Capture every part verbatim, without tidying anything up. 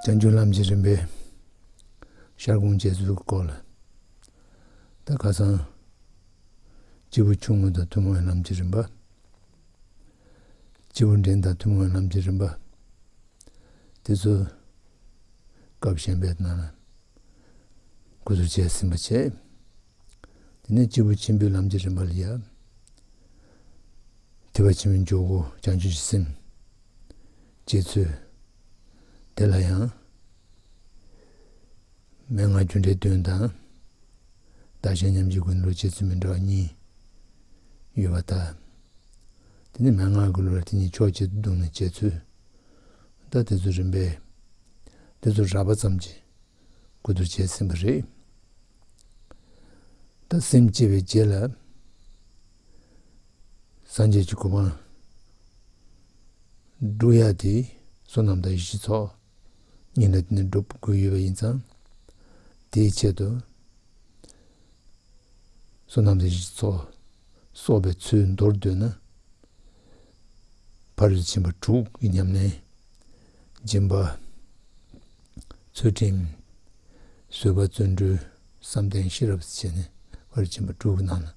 བྱང་ཆུབ་ལམ་གྱི་རིམ་པའི་ཤར་དགོངས་འགྱེད་ཚུལ་གྱི་སྐོར་ལ། ད་ཁ་སང་སྐྱེས་བུ་ཆུང་ངུ་དང་ཐུན་མོང་བའི་ལམ་གྱི་རིམ་པ། སྐྱེས་བུ་འབྲིང་དང་ཐུན་མོང་བའི་ལམ་གྱི་རིམ་པ། དེ་ཚོ་སྐབས་གཞན་པའི་ནང་ལ་གོ་བསྡུར་བྱས་ཟིན་པ་བྱས། དེ་ནས་སྐྱེས་བུ་ཆེན་པོའི་ལམ་གྱི་རིམ་པ་ལ་ཡང་། ཐེག་པ་ཆེན་པོའི་འཇུག་སྒོ་བྱང་ཆུབ་ཀྱི་སེམས་སྐྱེ་ཚུལ་དེ་ལ་ཡང་། མན་ངག་རྒྱུ་འབྲས་བདུན་དང་། བདག་གཞན་མཉམ་བརྗེའི་སྒོ་ནས་བློ་སྐྱེ་ཚུལ་མི་འདྲ་བ་གཉིས་ཡོད་པ་དང་། དེ་ནི་མན་ངག་གི་ལུགས་ལ་དེ་གཉིས་ཕྱོགས་གཅིག་ཏུ་བསྡོམས་ནས་འགྱེད་ཚུལ། ད་དེ་ཚོ་རིམ་པས་དེ་ཚོ་རགས་པ་ཙམ་གྱིས་གོ་བསྡུར་བྱས་ཟིན་པ་རེད། ད་སེམས་སྐྱེ་བའི་རྗེས་ལ་སངས་རྒྱས་ཀྱི་གོ་འཕང་སྒྲུབ་ཡ་དེ་བསོད་ནམས་དང་ཡེ་ཤེས་ཚོགས་གཉིས་ལ་བརྟེན་ནས་སྒྲུབ་དགོས་ཡོད་པ་ཡིན་ཙང་། དེའི་ཆེད་དུ་བསོད་ནམས་དང་ཡེ་ཤེས་ཚོགས་གསོག་པའི་ཚུལ་མདོར་བསྡུས་ན། ཕ་རོལ་ཏུ་ཕྱིན་པ་དྲུག་གི་ཉམས་ལེན། སྦྱིན་པ། ཚུལ་ཁྲིམས། བཟོད་པ། བརྩོན་འགྲུས། བསམ་གཏན། ཤེས་རབ་བྱས་ནས་ཕ་རོལ་ཏུ་ཕྱིན་པ་དྲུག་གི་ནང་ལ་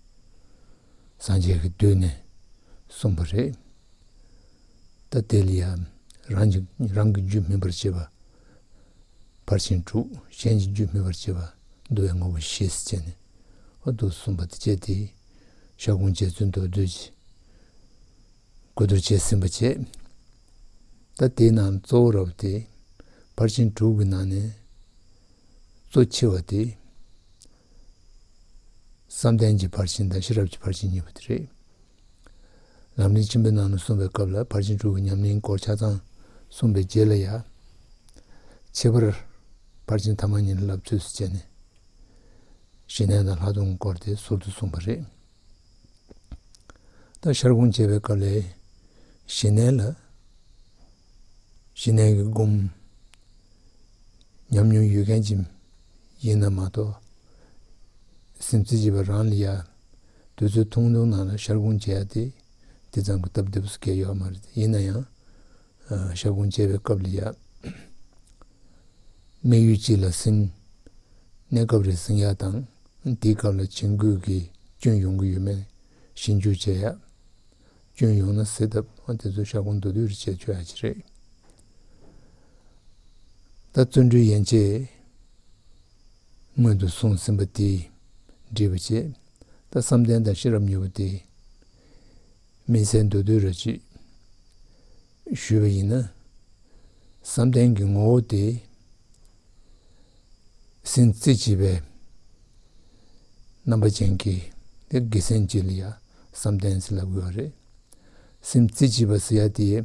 སངས་རྒྱས་ཀྱིས་བསྡུས་ནས་གསུངས་པ་རེད། ད་དེ་ལ་ཡང་རང་གི་རང་གི་རྒྱུད་སྨིན་པར་བྱེད་པ། ཕར་ཕྱིན་དྲུག་གཞན་གྱི་རྒྱུད་སྨིན་པར་བྱེད་པ། བསྡུ་བའི་དངོས་པོ་བཞི་ཟེར་བྱས་ནས་འོ་འདུག་གསུངས་པ་དེ་བྱས་ཏེ། ཤར་དགོངས་འགྱེད་ཚུལ་མདོར་བསྡུས་ཀྱིས་གོ་བསྡུར་བྱས་ཟིན་པ་བྱས། ད་དེའི་ནང་གཙོ་བོ་ར་བ་དེ་ཕར་ཕྱིན་དྲུག་གི་ནང་ནས་གཙོ་ཆེ་བ་དེ་བསམ་གཏན་གྱི་ཕར་ཕྱིན་དང་ཤེས་རབ་ཀྱི་ཕར་ཕྱིན་གཉིས་པོ་དེ་རེད། ལམ་རིམ་ཆེན་པོའི་ནང་ལ་གསུངས་པའི་སྐབས་ལ་ཕར་ཕྱིན་དྲུག་གི་ཉམས་ལེན་སྐོར་ཆ་ཚང་གསུངས་པའི་རྗེས་ལ་ཡང་། ཁྱད་པར་ཕར་ཕྱིན་ཐ་མ་གཉིས་ལ་བསླབ་ཚུལ་སུ་བྱས་ནས། ཞི་གནས་དང་ལྷག་མཐོང་གི་སྐོར་དེ་ཟུར་དུ་གསུངས་པ་རེད། ད་ཤར་དགོངས་འགྱེད་པའི་སྐབས་ལ་ཞི་གནས་ལ། ཞི་གནས་ཀྱི་སྒོམ་ཉམས་མྱོང་ཡོད་མཁན་ཅིག་ཡིན་ན་མ་གཏོགས། སེམས་རྩེ་གཅིག་པ་རང་ལ་ཡ། དུས་ཚོད་ཐུང་ཐུང་ནང་ལ་ཤར་དགོངས་འགྱེད་ཡ་དེ་དེ་ཙམ་གྱི་སྟབས་བདེ་པོ་ཞིག་གང་ཡོད་མ་རེད། ཡིན་ན་ཡང་། ཨ། ཤར་དགོངས་འགྱེད་པའི་སྐབས་ལ་ཡ། དམིགས་ཡུལ་གཅིག་ལ་ཟིན། གནས་སྐབས་རེ་ཟིན་ཡ་དང་། དེའི་སྐབས་ལ་བྱིང་རྒོད་ཀྱི་སྐྱོན་ཡོང་གི་ཡོད་མེད་ཞིབ་འཇུག་བྱེད་ཡ། སྐྱོན་ཡོང་ན་སེལ་ཐབས་དེ་ཚོ་ཤར་དགོངས་མདོར་བསྡུས་རེ་བྱས་ཆོག་ཡ་ཅིག་རེད། ད་བརྩོན་འགྲུས་ཡན་ཆད་སྔོན་དུ་སོང་ཟིན་པ་དེས་འགྲིག་པ་བྱས། ད་བསམ་གཏན་དང་ཤེས་རབ་གཉིས་པོ་དེ་དམིགས་བསལ་མདོར་བསྡུས་རེ་ཅིག་ཞུས་པ་ཡིན་ན། བསམ་གཏན་གྱི་ངོ་བོ་དེ། སེམས་རྩེ་གཅིག་པའི་རྣམ་པ་ཅན་གྱི་དེ་དགེ་སེམས་ཅིག་ལ་ཡང་བསམ་གཏན་ཟེར་ལབ་དགོས་པ་རེད། སེམས་རྩེ་གཅིག་པ་ཟེར་ཡ་དེ།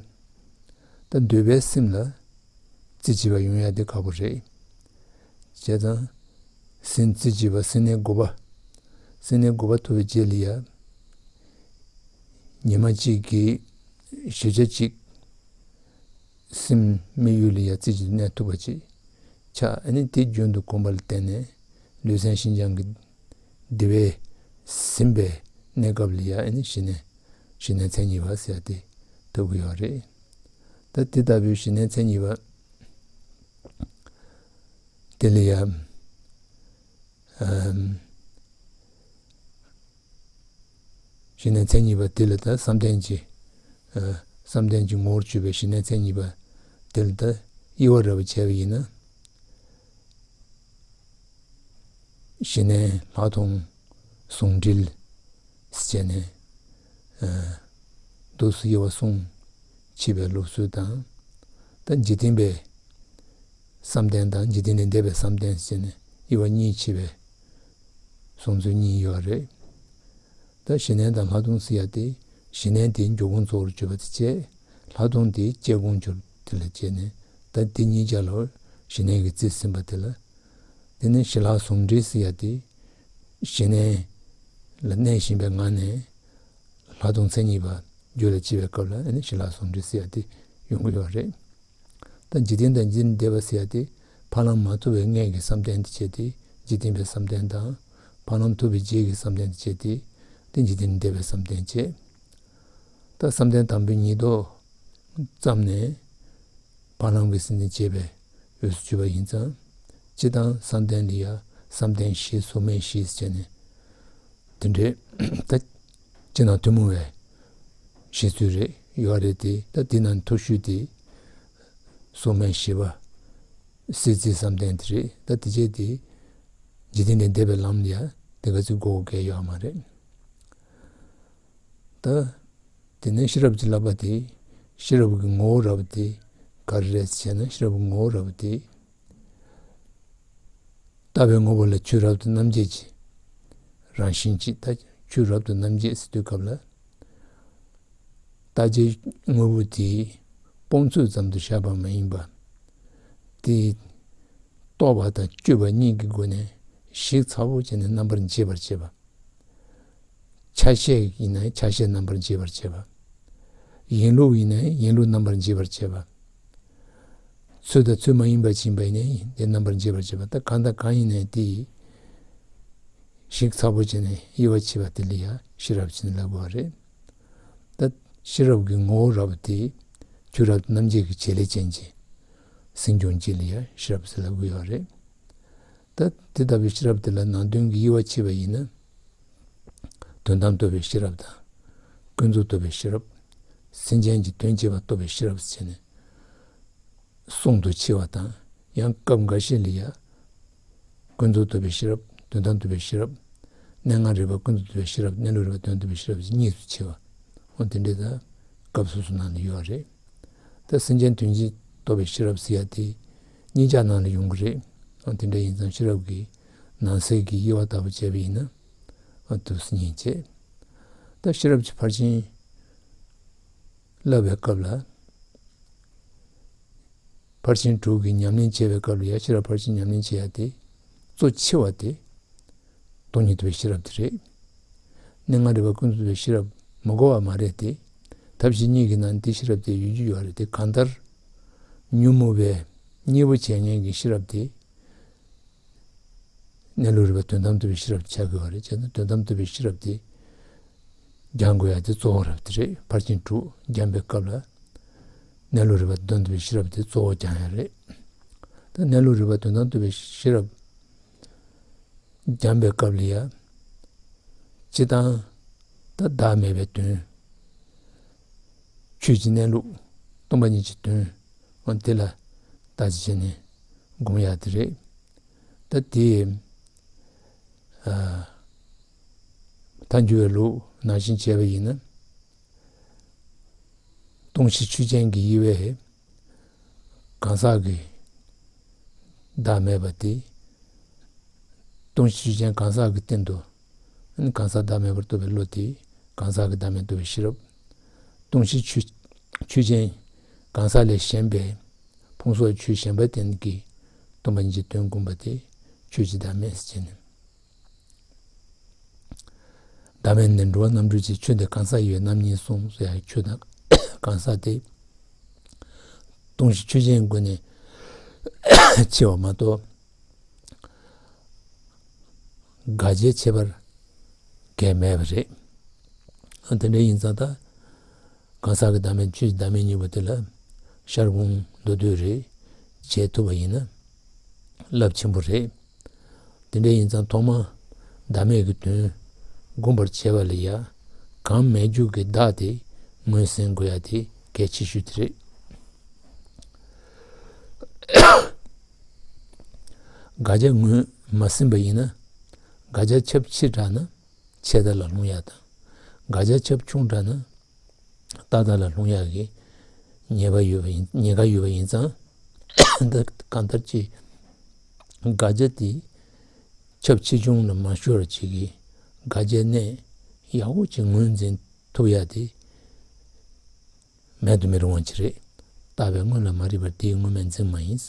ད་འདོད་པའི་སེམས་ལ་རྩེ་གཅིག་པ་ཡོང་ཡ་དེ་ཁག་པོ་རེད། བྱས་ཙང་། སེམས་རྩེ་གཅིག་པ་སེམས་གནས་དགུ་པ། སེམས་གནས་དགུ་པ་ཐོབ་པའི་རྗེས་ལ་ཡང་། ཉི་མ་གཅིག་གི་བཞི་ཆ་གཅིག་སེམས་དམིགས་ཡུལ་ལ་ཡ་རྩེ་གཅིག་ཏུ་གནས་ཐུབ་པ་ཅིག་ཆགས། ཨ་ནི་དེ་རྒྱུན་དུ་གོམས་པ་ལ་བརྟེན་ནས་ལུས་སེམས་ཤིན་སྦྱངས་ཀྱི་བདེ་བས་ཟིན་པའི་གནས་སྐབས་ལ་ཡ་ཨ་ནི་ཞི་གནས། ཞི་གནས་མཚན་ཉིད་པ་ཟེར་ཡ་དེ་ཐོབ་ཀྱི་ཡོད་རེད། ད་དེ་ལྟ་བུའི་ཞི་གནས་མཚན་ཉིད་པ་དེ་ལ་ཡ། ཨམ། ཞི་གནས་མཚན་ཉིད་པ་དེ་ལ་ད་བསམ་གཏན་གྱི། ཨ། བསམ་གཏན་གྱི་ངོ་བོར་གྱུར་པའི་ཞི་གནས་མཚན་ཉིད་པ་དེ་ལ་ད་དབྱེ་བ་ར་བ་བྱས་པ་ཡིན་ན། ཞི་གནས་ལྷག་མཐོང་ཟུང་འབྲེལ་ཟེར་བྱས་ནས། ཨ། འདུག་སེ་དབྱེ་བ་གསུམ་ཕྱེ་བའི་ལུགས་སྲོལ་དང་། ད་འཇིག་རྟེན་པའི་བསམ་གཏན་དང་འཇིག་རྟེན་ལས་འདས་པའི་བསམ་གཏན་ཟེར་ནས་དབྱེ་བ་གཉིས་ཕྱེ་བའི་གསུང་ཚུལ་གཉིས་ཡོད་རེད། ད་ཞི་གནས་དང་ལྷག་མཐོང་ཟེར་ཡ་དེ། ཞི་གནས་དེ་འབྱུང་ཁུངས་གཙོ་བོར་གྱུར་པ་དེ་བྱས། ལྷག་མཐོང་དེ་སྐྱེ་ཁུངས་གྱུར་དེ་ལ་བྱས་ནས། ད་དེ་གཉིས་ཆ་ལ་ཞི་གནས་ཀྱིས་རྩིས་ཟིན་པ་དེ་ལ། དེ་ནས་ཞི་ལྷག་ཟུང་འབྲེལ་ཟེར་ཡ་དེ། ཞི་གནས་ལ་གནས་བཞིན་པའི་ངང་ནས་ལྷག་མཐོང་མཚན་ཉིད་པ་རྒྱུད་ལ་སྐྱེ་བའི་སྐབས་ལ་ཨ་ནི་ཞི་ལྷག་ཟུང་འབྲེལ་ཟེར་ཡ་དེ་ཡོང་གི་ཡོད་རེད། ད་འཇིག་རྟེན་དང་འཇིག་རྟེན་འདས་པ་ཟེར་ཡ་དེ་འཕགས་ལམ་མ་ཐོབ་པའི་སྔོན་གྱི་བསམ་གཏན་དེ་བྱས་ཏེ་འཇིག་རྟེན་པའི་བསམ་གཏན་དང་། འཕགས་ལམ་ཐོབ་པའི་རྗེས་ཀྱི་བསམ་གཏན་དེ་བྱས་ཏེ་དེ་འཇིག་རྟེན་འདས་པའི་བསམ་གཏན་བྱས། ད་བསམ་གཏན་དང་པོའི་ཉིས་ཐོག་ཙམ་ནས་འཕགས་ལམ་གྱི་སེམས་ཅན་བྱེད་པའི་ འོས་སུ་ཆུད་པ་ཡིན་ཙང་། སྤྱིར་བཏང་བསམ་གཏན་ལ་ཡ་བསམ་གཏན་བཞི་གཟུགས་མེད་བཞི་ཟེར་ནས། དེ་འདྲའི་ད་སྤྱིར་ན་ཐུན་མོང་བའི་བཞེད་ཚུལ་རེད་ཡོད་རེད་དེ། ད་དེ་ནང་མཐོ་ཤོས་དེ་གཟུགས་མེད་བཞི་པ་སྲིད་རྩེའི་བསམ་གཏན་དེ་རེད། ད་དེ་རྗེས་དེ་འཇིག་རྟེན་ལས་འདས་པའི་ལམ་ལ་ཡ་དེ་ག་ཚོད་དགོས་དགོས་ཡོད་མ་རེད། ད་དེ་ནས་ཤེས་རབ་ཀྱི་བསླབ་པ་དེ། ཤེས་རབ་ཀྱི་ངོ་བོ་རབ་དེ་ག་རེ་རེད་ཟེར་ན། ཤེས་རབ་ཀྱི་ངོ་བོ་རབ་དེ། ལྟ་བའི་དངོས་པོ་ལ་ཆོས་རབ་ཏུ་རྣམ་འབྱེད་ཀྱི་རང་བཞིན་གྱིས། ད་ཆོས་རབ་ཏུ་རྣམ་འབྱེད་ཟེར་དུས་སྐབས་ལ། ལྟ་བྱའི་དངོས་པོ་དེ་སྤོང་ཚུལ་ཙམ་དུ་བཞག་པ་མ་ཡིན་པ། དེ་རྟོགས་པ་དང་དཔྱོད་པ་གཉིས་ཀྱི་སྒོ་ནས་ཞིབ་ཚགས་པོ་བྱས་ནས་རྣམ་པར་འབྱེད་པར་བྱེད་པ། ཆ་ཤས་ཡིན་ན་ཆ་ཤས་རྣམ་པར་འབྱེད་པར་བྱེད་པ། ཡིན་ལུགས་ཡིན་ན་ཡིན་ལུགས་རྣམ་པར་འབྱེད་པར་བྱེད་པ། ཚུལ་དང་ཚུལ་མ་ཡིན་པ་ཕྱིན་པ་ཡིན་ན་དེ་རྣམ་པར་འབྱེད་པར་བྱེད་པ། ད་གང་དང་གང་ཡིན་ན་དེ་ཞིབ་ཚགས་པོ་བྱས་ནས་དབྱེ་བ་ཕྱེ་བ་དེ་ལ་ཡ་ཤེས་རབ་ཅེས་ལབ་དགོས་པ་རེད། ད་ཤེས་རབ་ཀྱི་ངོ་བོ་རབ་དེ་ཆོས་རབ་རྣམ་འབྱེད་ཀྱི་བྱེད་ལས་ཅན་གྱི་སེམས་བྱུང་གཅིག་ལ་ཡ་ཤེས་རབ་ཟེར་ལབ་དགོས་ཡོད་རེད། ད་དེ་ལྟ་བུའི་ཤེས་རབ་དེ་ལ་ནང་དོན་གྱི་དབྱེ་བ་ཕྱེ་བ་ཡིན་ན། དོན་དམ་རྟོགས་པའི་ཤེས་རབ་དང་། ཀུན་རྫོབ་རྟོགས་པའི་ཤེས་རབ། སེམས་ཅན་གྱི་དོན་བྱེད་པ་རྟོགས་པའི་ཤེས་རབ་ཟེར་ནས་གསུམ་དུ་ཕྱེ་བ་དང་། ཡང་སྐབས་འགའ་ཞིག་ལ་ཡ་ཀུན་རྫོབ་རྟོགས་པའི་ཤེས་རབ། དོན་དམ་རྟོགས་པའི་ཤེས་རབ། གནས་ལྔ་རིག་པ་ཀུན་རྫོབ་རྟོགས་པའི་ཤེས་རབ། གནས་ལུགས་རིག་པ་དོན་རྟོགས་པའི་ཤེས་རབ་ཅེས་གཉིས་སུ་ཕྱེ་བ། འོ་དེ་འདྲའི་ད་སྐབས་སོ་སོ་ནང་ལ་ཡོད་རེད། ད་སེམས་ཅན་དོན་བྱེད་རྟོགས་པའི་ཤེས་རབ་ཟེར་ཡ་དེ་གཉིས་ཆ་ནང་ལ་ཡོང་གི་རེད། འོ་དེ་འདྲ་ཡིན་ཙང་ཤེས་རབ་ཀྱི་ནང་གསེས་ཀྱི་དབྱེ་བ་ལྟ་བུ་བྱས་པ་ཡིན་ན། འོ་དུ་སྙིང་བྱེད། ད་ཤེས་རབ་ཀྱི་ཕར་ཕྱིན་བསླབ་པའི་སྐབས་ལ། ཕར་ཕྱིན་དྲུག་གི་ཉམས་ལེན་བྱེད་པའི་སྐབས་ལ་ཡ། ཤེས་རབ་ཕར་ཕྱིན་ཉམས་ལེན་བྱེད་ཡ་དེ་གཙོ་ཆེ་བ་དེ་སྟོང་ཉིད་རྟོགས་པའི་ཤེས་རབ་དེ་རེད། གནས་ལྔ་རིག་པ་ཀུན་རྫོབ་རྟོགས་པའི་ཤེས་རབ་མི་དགོས་པ་མ་རེད་དེ། ཐབས་ཤེས་གཉིས་ཀྱི་ནང་དེ་ཤེས་རབ་དེ་ཡོད་རྒྱུ་ཡོད་རེད་དེ། གང་ལྟར་ཉོན་མོངས་པའི་གཉེན་པོ་བྱེད་མཁན་གྱི་ཤེས་རབ་དེ་གནས་ལུགས་རིག་པ་དོན་དམ་རྟོགས་པའི་ཤེས་རབ་ཆགས་དགོས་པ་རེད། བྱས་ན་དོན་དམ་རྟོགས་པའི་ཤེས་རབ་དེ་སྦྱང་དགོས་ཡ་དེ་གཙོ་བོ་རབ་དེ་རེད། ཕར་ཕྱིན་དྲུག་སྦྱང་པའི་སྐབས་ལ་གནས་ལུགས་རིག་པ་དོན་དམ་རྟོགས་པའི་ཤེས་རབ་དེ་གཙོ་བོ་སྦྱང་ཡ་རེད། ད་གནས་ལུགས་རིག་པ་དོན་དམ་རྟོགས་པའི་ཤེས་རབ་སྦྱང་པའི་སྐབས་ལ་ཡ། སྤྱིར་བཏང་ད་བདག་མེད་པའི་དོན། ཆོས་ཀྱི་གནས་ལུགས། སྟོང་པ་ཉིད་ཀྱི་དོན། འོ་དེ་ལ་བརྟག་དཔྱད་བྱས་ནས་སྒོམ་ཡག་དེ་རེད། ད་དེ་ཨ། མཐའ་འགྱུར་བའི་ལུགས་ནང་བཞིན་བྱས་པ་ཡིན་ན། སྟོང་གཞི་ཆོས་ཅན་གྱི་དབྱེ་བས་གང་ཟག་གི་བདག་མེད་པ་དེ། སྟོང་གཞི་ཆོས་ཅན་གང་ཟག་གི་སྟེང་དུ། གང་ཟག་བདག་མེད་པར་རྟོགས་པའི་བློ་དེ་གང་ཟག་གི་བདག་མེད་རྟོགས་པའི་ཤེས་རབ། སྟོང་གཞི་ཆོས་ཆོས་ཅན་གང་ཟག་ལས་གཞན་པའི་ཕུང་སོགས་ཆོས་གཞན་པ་སྟེང་གི་སྟོང་པ་ཉིད་ཀྱི་དོན་བསྒོམ་པ་དེ་ཆོས་ཀྱི་བདག་མེད་ཟེར་བྱས་ནས། བདག་མེད་ནས་འགྲོ་བ་རྣམ་གྲོལ་གྱི་ཆོས་འདི་གང་ཟག་ཡོད་རྣམ་གཉིས་གསུངས་ཟེར་ཡ། ཆོས་དང་གང་ཟག་དེ་སྟོང་གཞི་ཆོས་ཅན་སྒོ་ནས་ཕྱེ་བ་མ་གཏོགས། དགག་བྱའི་ཁྱད་པར་གང་ཡང་མེད་པ་རེད། དེ་འདྲ་ཡིན་ཙང་ད་གང་ཟག་གི་བདག་མེད་ཆོས་ཀྱི་བདག་མེད་གཉིས་པོ་དེ་ལ་ཤར་ཁུངས་མདོར་བསྡུས་རེ་བྱེད་ཐུབ་པ་ཡིན་ན་རླབས་ཆེན་པོ་རེད། དེ་འདྲ་ཡིན་ཙང་ཐོག་མར་བདག་མེད་ཀྱི་དོན་བསྒོམ་པར་བྱེད་པ་ལ་ཡ། གང་མེད་རྒྱུ་གི་བདག་དེ་ངོས་ཟིན་དགོས་ཡ་དེ་གལ་ཆེ་ཤོས་དེ་རེད། དགག་བྱ་ངོས་མ་ཟིན་པ་ཡིན་ན། དགག་བྱ་ཁྱབ་ཆེ་དྲགས་ན་ཆད་ལྟ་ལ་ལྷུང་ཡ་དང་། དགག་བྱ་ཁྱབ་ཆུང་དྲགས་ན་ལྟ་ལྟ་ལ་ལྷུང་ཡ་གི་ཉེན་ཁ་ཡོད་པ་ཡིན། ཉེན་ཁ་ཡོད་པ་ཡིན་ཙང་། འདི་གང་ལྟར་གྱི་དགག་བྱ་དེ་ཁྱབ་ཆེ་ཆུང་ལ་མ་ཤོར་བ་ཅིག་གིས་དགག་བྱའི་གནས་ཡག་པོ་ཅིག་ངོས་འཛིན་ཐུབ་ཡ་དེ་མེད་དུ་མི་རུང་བ་ཅིག་རེད། བརྟགས་པའི་སྔོན་ལ་མ་རིག་པར་དེའི་སྔོན་མེད་འཛིན་མ་ཡིན།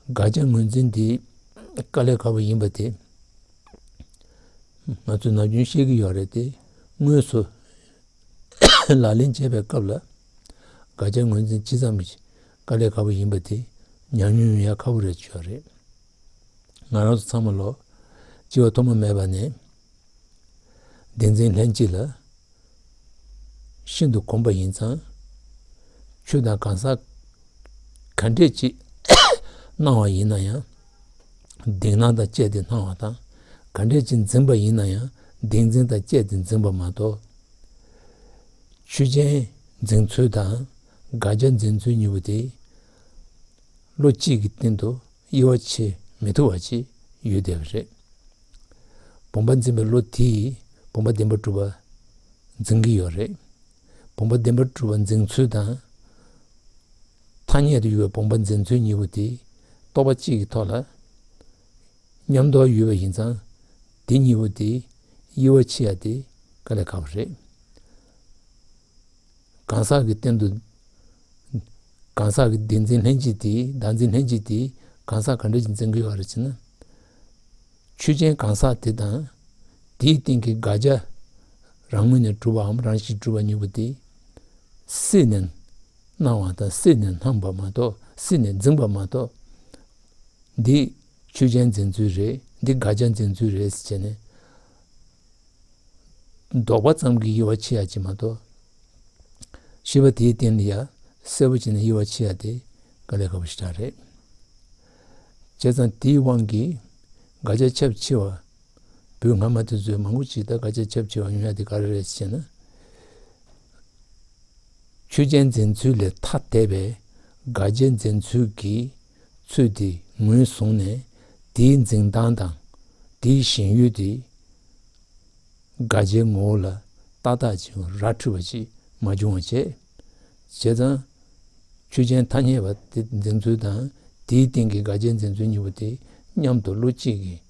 དགག་བྱ་ངོས་འཛིན་དེ་དཀའ་ལས་ཁག་པོ་ཡིན་པ་དེ་ང་ཚོས་ནམ་རྒྱུན་ཤེས་ཀྱི་ཡོད་རེད་དེ། དངོས་སུ་ལག་ལེན་བྱེད་པའི་སྐབས་ལ་དགག་བྱ་ངོས་འཛིན་ཇི་ཙམ་དཀའ་ལས་ཁག་པོ་ཡིན་པ་དེ་ཉམས་མྱོང་ཡོད་ཡ་ཁག་པོ་རེད་ཆོག་རེད། ང་རང་ཚོ་ཚང་མ་ལོ་སྐྱེ་བ་ཐོག་མ་མེད་པ་ནས་བདེན་འཛིན་ལྷན་སྐྱེས་ལ་ཤིན་ཏུ་གོམས་པ་ཡིན་ཙང་། ཆོས་དང་གང་ཟག་ག་འདྲས་ཅིག་ སྣང་བ་ཡིན་ན་ཡང་གདེང་སྣང་དང་བཅས་ཏེ་སྣང་བ་དང་། ག་འདྲས་ཅིག་འཛིན་པ་ཡིན་ན་ཡང་གདེང་འཛིན་དང་བཅས་ཏེ་འཛིན་པ་མ་གཏོགས། ཆོས་ཅན་འཛིན་ཚུལ་དང་དགག་བྱ་འཛིན་ཚུལ་གཉིས་པོ་དེ་བློ་གཅིག་གི་སྟེང་དུ་དབྱེ་བ་ཕྱེ་མི་ཐུབ་པ་ཅིག་ཡོད་བསྡད་པ་རེད། བུམ་པ་འཛིན་པའི་བློ་དེས་བུམ་པ་བདེན་པར་གྲུབ་པ་འཛིན་གྱི་ཡོད་རེད། བུམ་པ་བདེན་པར་གྲུབ་པ་འཛིན་ཚུལ་དང་། ཐ་སྙད་དུ་ཡོད་པའི་བུམ་པ་འཛིན་ཚུལ་གཉིས་པོ་དེ་རྟོག་པ་གཅིག་གི་ཐོག་ལ་མཉམ་དུ་ཡོད་པ་ཡིན་ཙང་། དེ་གཉིས་པོ་དེ་དབྱེ་བ་ཕྱེ་ཡ་དེ་དཀའ་ལས་ཁག་པོ་རེད། གང་ཟག་གི་སྟེང་དུ། གང་ཟག་གི་བདེན་འཛིན་ལྷན་སྐྱེས་དེ་བདག་འཛིན་ལྷན་སྐྱེས་དེ་གང་ཟག་ག་འདྲ་ཞིག་འཛིན་གྱི་ཡོད་རེད་ཅེ་ན། ཆོས་ཅན་གང་ཟག་དེ་དང་དེའི་སྟེང་གི་དགག་བྱ་རང་ངོས་ནས་གྲུབ་པའམ་རང་བཞིན་གྲུབ་པ་གཉིས་པོ་དེ་སྲིད་ནས་སྣང་བ་དང་སྲིད་ནས་སྣང་བ་མ་གཏོགས། སྲིད་ནས་འཛིན་པ་མ་གཏོགས། འདི་ཆོས་ཅན་འཛིན་ཚུལ་རེད། འདི་དགག་བྱ་འཛིན་ཚུལ་རེད་ཟེར་བྱས་ནས། ལྡོག་པ་ཙམ་གྱིས་དབྱེ་བ་ཕྱེ་ཡ་ཅིག་མ་གཏོགས། ཤེས་པ་དེའི་སྟེང་ལ་ཡ་གསལ་པོ་བྱས་ནས་དབྱེ་བ་ཕྱེ་ཡ་དེ་དཀའ་ལས་ཁག་པོ་ཞེ་དྲག་རེད། བྱས་ཙང་དེའི་དབང་གིས་དགག་བྱ་ཁྱབ་ཆེ་བ། བོད་སྔ་མ་དེ་ཚོས་མང་པོ་ཅིག་ད་དགག་བྱ་ཁྱབ་ཆེ་བ་ཡོང་ཡ་དེ་ག་རེ་རེད་ཟེར་ན། ཆོས་ཅན་འཛིན་ཚུལ་ལས་ཐ་དད་པའི་དགག་བྱའི་འཛིན་ཚུལ་གྱི་ཚུལ་དེ་ངོས་བཟུང་ནས། དེའི་འཛིན་སྟངས་དང་དེའི་ཞེན་ཡུལ་དེ་དགག་བྱའི་ངོ་བོ་ལ་ཏག་ཏག་ཅིག་ར་འཕྲོད་པ་ཅིག་མ་བྱུང་བ་བྱས། བྱས་ཙང་ཆོས་ཅན་ཐ་སྙད་པ་དེ་འཛིན་ཚུལ་དང་དེའི་སྟེང་གི་དགག་བྱའི་འཛིན་ཚུལ་གཉིས་པོ་དེ་མཉམ་དུ་བློ་གཅིག་གིས་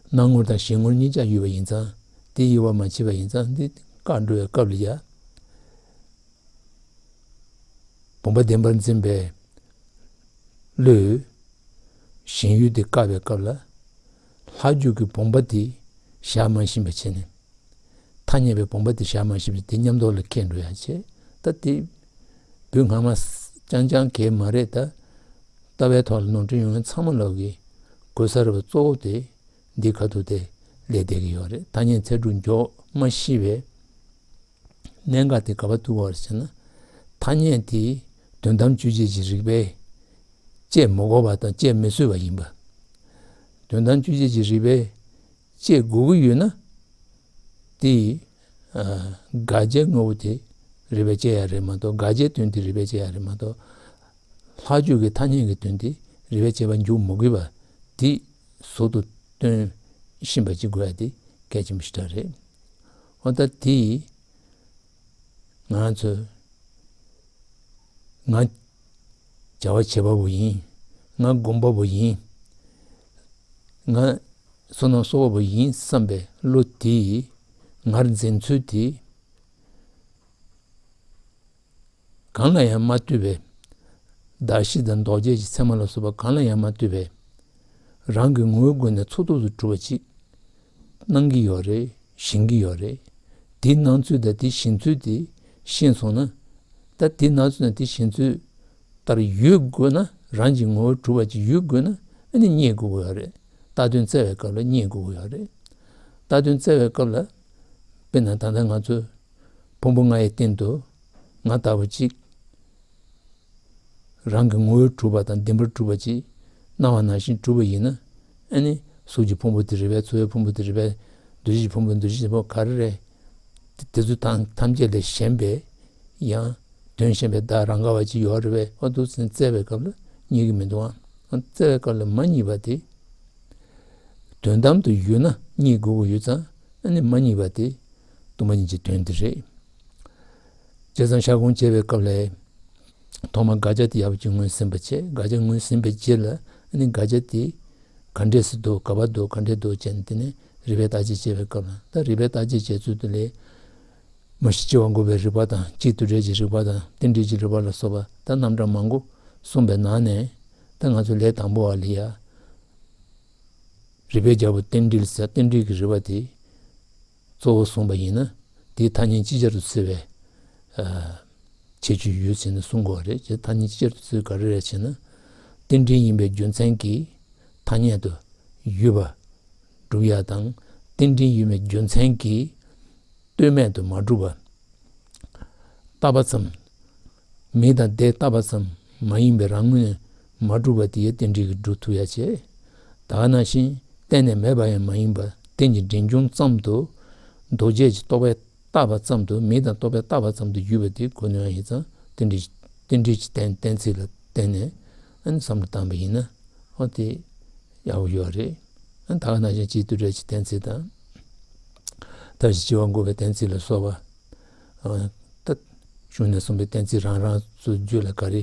སྣང་ངོར་དང་ཞེན་ངོར་གཉིས་ཆ་ཡོད་པ་ཡིན་ཙང་། དེ་དབྱེ་བ་མ་ཕྱེ་བ་ཡིན་ཙང་། འདི་བཀག་འགྲོ་བའི་སྐབས་ལ་ཡ། བུམ་པ་བདེན་པར་འཛིན་པའི་བློས་ཞེན་ཡུལ་དེ་བཀག་པའི་སྐབས་ལ། ལྷག་རྒྱུ་གི་བུམ་པ་དེ་བཞག་མ་ཤེས་པ་བྱས་ནས། ཐ་སྙད་པའི་བུམ་པ་དེ་བཞག་མ་ཤེས་པ་དེ་མཉམ་དུ་ལ་ཁེལ་འགྲོ་ཡ་བྱས། ད་དེ་བོད་སྔ་མ་རྐྱང་རྐྱང་གས་མ་རེད། ད་ལྟ་བའི་ཐོག་ལ་ནོར་འཁྲུལ་ཡོང་མཁན་ཚང་མ་ལོག་གི་གོ་ས་རེད་པ། གཙོ་བོ་དེ་འདི་ཁ་ཐུག་དེ་ལས་བསྡད་ཀྱི་ཡོད་རེད། ཐ་སྙད་ཚད་གྲུབ་འཇོག་མ་ཤེས་པའི་གནད་འགག་དེ་ག་པར་ཐུག་པ་རེད་ཟེར་ན། ཐ་སྙད་དེ་དོན་དམ་དཔྱོད་བྱེད་ཀྱི་རིགས་པས་དཔྱད་མི་དགོས་པ་དང་དཔྱད་མི་བཟོད་པ་ཡིན་པ། དོན་དམ་དཔྱོད་བྱེད་ཀྱི་རིགས་པས་དཔྱད་དགོས་ཀྱི་ཡོད་ན། དེ་ཡི་ཨ་དགག་བྱའི་ངོ་བོ་དེ་རིགས་པས་དཔྱད་ཡ་རེད་མ་གཏོགས། དགག་བྱའི་དོན་དེ་རིགས་པས་དཔྱད་ཡ་རེད་མ་གཏོགས། ལྷག་རྒྱུ་གི་ཐ་སྙད་ཀྱི་དོན་དེ་རིགས་པས་དཔྱད་པ་འཇུག་མི་དགོས་པ་དེ་ཟུར་དུ་སྟོན་ཤེས་པ་ཅིག་དགོས་ཡ་དེ་གལ་ཆེན་པོ་ཞེ་དྲག་རེད། འོ་ད་དེ་ཡི་ང་ཚོས། ང་བྱ་བ་བྱེད་པ་པོ་ཡིན། ང་སྒོམ་པ་པོ་ཡིན། ང་བསོད་ནམས་གསོག་པ་པོ་ཡིན་བསམ་པའི་བློ་དེ་ཡི་ངར་འཛིན་ཚུལ་དེ་གང་ལ་ཡང་མ་ལྟོས་པའི། གདགས་གཞི་དང་ལྡོག་བྱའི་མཚན་མ་ལ་སོགས་པ་གང་ལ་ཡང་མ་ལྟོས་པའི་རང་གི་ངོ་བོའི་སྒོ་ནས་ཚུགས་ཐུབ་ཏུ་གྲུབ་པ་ཅིག་སྣང་གི་ཡོད་རེད། ཞེན་གྱི་ཡོད་རེད། དེའི་སྣང་ཚུལ་དང་དེའི་ཞེན་ཚུལ་དེ་ཤེས་སོང་ན། ད་དེའི་སྣང་ཚུལ་དང་དེའི་ཞེན་ཚུལ་ལྟར་ཡོད་དགོས་ན། རང་གི་ངོ་བོར་གྲུབ་པ་ཅིག་ཡོད་དགོས་ན། ཨ་ནི་རྙེད་དགོས་ཀྱི་ཡོད་རེད། རྟགས་དོན་བཙལ་བའི་སྐབས་ལ་རྙེད་དགོས་ཀྱི་ཡོད་རེད། རྟགས་དོན་བཙལ་བའི་སྐབས་ལ། དཔེར་ན་ད་ལྟ་ང་ཚོས་ཕུང་པོ་ལྔ་ཡི་སྟེང་དུ་ང་ལྟ་བུ་གཅིག་རང་གི་ངོ་བོས་གྲུབ་པ་དང་བདེན་པར་གྲུབ་པ་ཅིག་སྣང་བ་ནང་བཞིན་གྲུབ་པ་ཡིན་ན། ཨ་ནི་གཟུགས་ཀྱི་ཕུང་པོ་དེ་རེད་པས། ཚོར་བའི་ཕུང་པོ་དེ་རེད་པས། འདུ་ཤེས་ཀྱི་ཕུང་པོ། འདུ་ཤེས་ཀྱི་ཕུང་པོ་ག་རེ་རེད། དེ་དེ་ཚོ་ཐམས་ཐམས་ཅད་ལས་གཞན་པའི་ཡང་དོན་གཞན་པའི་བདག་རང་ག་བ་ཅིག་ཡོད་རེད་པས། ཨ་འདུག་ཟེར་བཙལ་བའི་སྐབས་ལ་རྙེད་ཀྱི་མི་འདུག་ཨང་། ཨ་བཙལ་བའི་སྐབས་ལ་མ་རྙེད་པ་དེ། དོན་དམ་དུ་ཡོད་ན་རྙེད་དགོས་ཀྱི་ཡོད་ཙང་། ཨ་ནི་མ་རྙེད་པ་དེ་སྟོང་པ་ཉིད་ཀྱི་དོན་དེ་རེད། བྱས་ཙང་ཤར་སྒོམ་བྱེད་པའི་སྐབས་ལ། ཐོག་མར་དགག་བྱ་དེ་ཡག་པོ་ཅིག་ངོས་ཟིན་པ་བྱས། དགག་བྱ་ངོས་ཟིན་པའི་རྗེས་ལ། ཨ་ནི་དགག་བྱ་དེ་ག་འདྲས་སེ་འདུག་ག་པར་འདུག་ག་འདྲས་འདུག་བྱས་ནས། དེ་ནས་རིགས་པས་བརྟག་དཔྱད་བྱེད་པའི་སྐབས་ལ། ད་རིགས་པས་བརྟག་དཔྱད་བྱེད་ཚུལ་དེ་ལས། མུ་བཞི་སྐྱེ་བ་འགོག་པའི་རིགས་པ་དང་། གཅིག་དུ་འབྲེལ་གྱི་རིགས་པ་དང་། རྟེན་འབྲེལ་གྱི་རིགས་པ་ལ་སོགས་པ། ད་རྣམ་གྲངས་མང་པོ་གསུངས་པའི་ནང་ནས། ད་ང་ཚོ་ལས་དང་པོ་བ་ལ་ཡ། རིགས་པའི་རྒྱལ་པོ་རྟེན་འབྲེལ་ཟེར། རྟེན་འབྲེལ་གྱི་རིགས་པ་དེ་གཙོ་བོ་བཟུང་བ་ཡིན་ན། དེའི་ཐ་སྙད་ཅིག་ཅར་དུ་འཚོལ་བའི་ཨ་ཁྱད་ཆོས་ཡོད་ཟེར་ནས་གསུང་དགོས་པ་རེད། ཅེས་ཐ་སྙད་ཅིག་ཅར་དུ་འཚོལ་ག་རེ་རེད་ཟེར་ན། རྟེན་འབྲེལ་ཡིན་པའི་རྒྱུ་མཚན་གྱིས་ཐ་སྙད་དུ་ཡོད་པ་སྒྲུབ་ཡ་དང་། རྟེན་འབྲེལ་ཡོད་པའི་རྒྱུ་མཚན་གྱིས་ལྟོས་མེད་དུ་མ་གྲུབ་པ། བཏགས་པ་ཙམ། མིང་དང་བརྡས་བཏགས་པ་ཙམ་མ་ཡིན་པའི་རང་ངོས་ནས་ མ་གྲུབ་པ་དེ་ཡང་རྟེན་འབྲེལ་གྱིས་སྒྲུབ་ཐུབ་ཡ་བྱས། ད་ག་ནང་བཞིན་གཏན་ནས་མེད་པ་ཡང་མ་ཡིན་པ། རྟེན་གྱི་འབྲེལ་འབྱུང་ཙམ་དུ། རྡོ་རྗེ་གི་རྟོག་པས་བཏགས་པ་ཙམ་དུ། མིང་དང་རྟོག་པས་བཏགས་པ་ཙམ་དུ་གྱུར་པ་དེ་གོ་ནུས་པ་ཡིན་ཙང་། རྟེན་འབྲེལ་རྟེན་འབྲེལ་གྱི་གཏན་གཏན་ཚིགས་ལ་བརྟེན་ནས་ཨ་ནི་བསམ་བློ་བཏང་པ་ཡིན་ན། ཨོ་དེ་ཡག་པོ་ཡོད་རེད། ཨ་ནི་ད་ག་ནང་བཞིན་སྤྱིའི་དུས་འགྲོས་ཀྱི་གཏན་ཚིགས་དང་། མཐའ་བཞི་སྤྱི་བ་འགོག་པའི་གཏན་ཚིགས་ལ་སོགས་པ། ཨ་ད་གཞུང་ནས་གསུངས་པའི་གཏན་ཚིགས་རང་རང་སོ་སོའི་རྒྱུད་ལ་ག་རེ་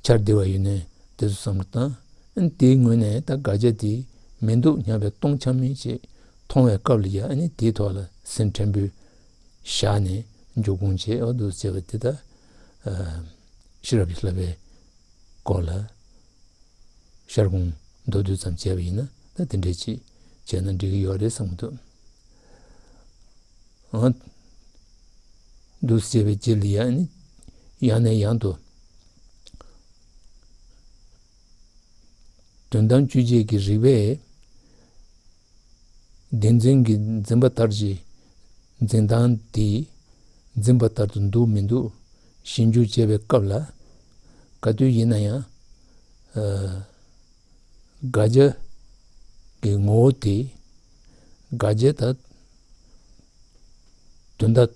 འཆར་བདེ་བ་ཡོད་ནའི་དེ་ཚོ་བསམ་བློ་བཏང་། ཨ་ནི་དེའི་ངོས་ནས་ད་དགག་བྱ་དེ་མི་འདུག་སྙམ་པའི་སྟོང་ཆ་མིན་ཞིག་མཐོང་བའི་སྐབས་ལ་ཡ། ཨ་ནི་དེའི་ཐོག་ལ་སེམས་དྲན་པོས་བཞག་ནས་འཇུག་སྒོམ་བྱེད། འོ་འདུག་བྱས་པ་དེ་ད་ཨ་ཤེས་རབ་ཀྱི་བསླབ་པའི་སྐོར་ལ་ཤར་གོང་མདོར་བསྡུས་ཙམ་བྱས་པ་ཡིན་ན། ད་དེ་འདྲས་ཅིག་བྱས་ན་འགྲིག་གི་ཡོད་རེད་བསམ་གྱི་འདུག། ཨ་འདུག་ཟེར་བའི་རྗེས་ལ་ཡང་ནི་ཡང་ནས་ཡང་དུ་དོན་དམ་དཔྱོད་བྱེད་ཀྱི་རིགས་པས་བདེན་འཛིན་གྱི་འཛིན་པ་ལྟར་གྱི་འཛིན་སྟངས་དེ་འཛིན་པ་ལྟར་དུ་འདུག་མི་འདུག་ཞིབ་འཇུག་བྱེད་པའི་སྐབས་ལ། ག་དུས་ཡིན་ན་ཡང་། ཨ། དགག་བྱ་གི་ངོ་བོ་དེ། དགག་བྱ་དང་དོན་དག་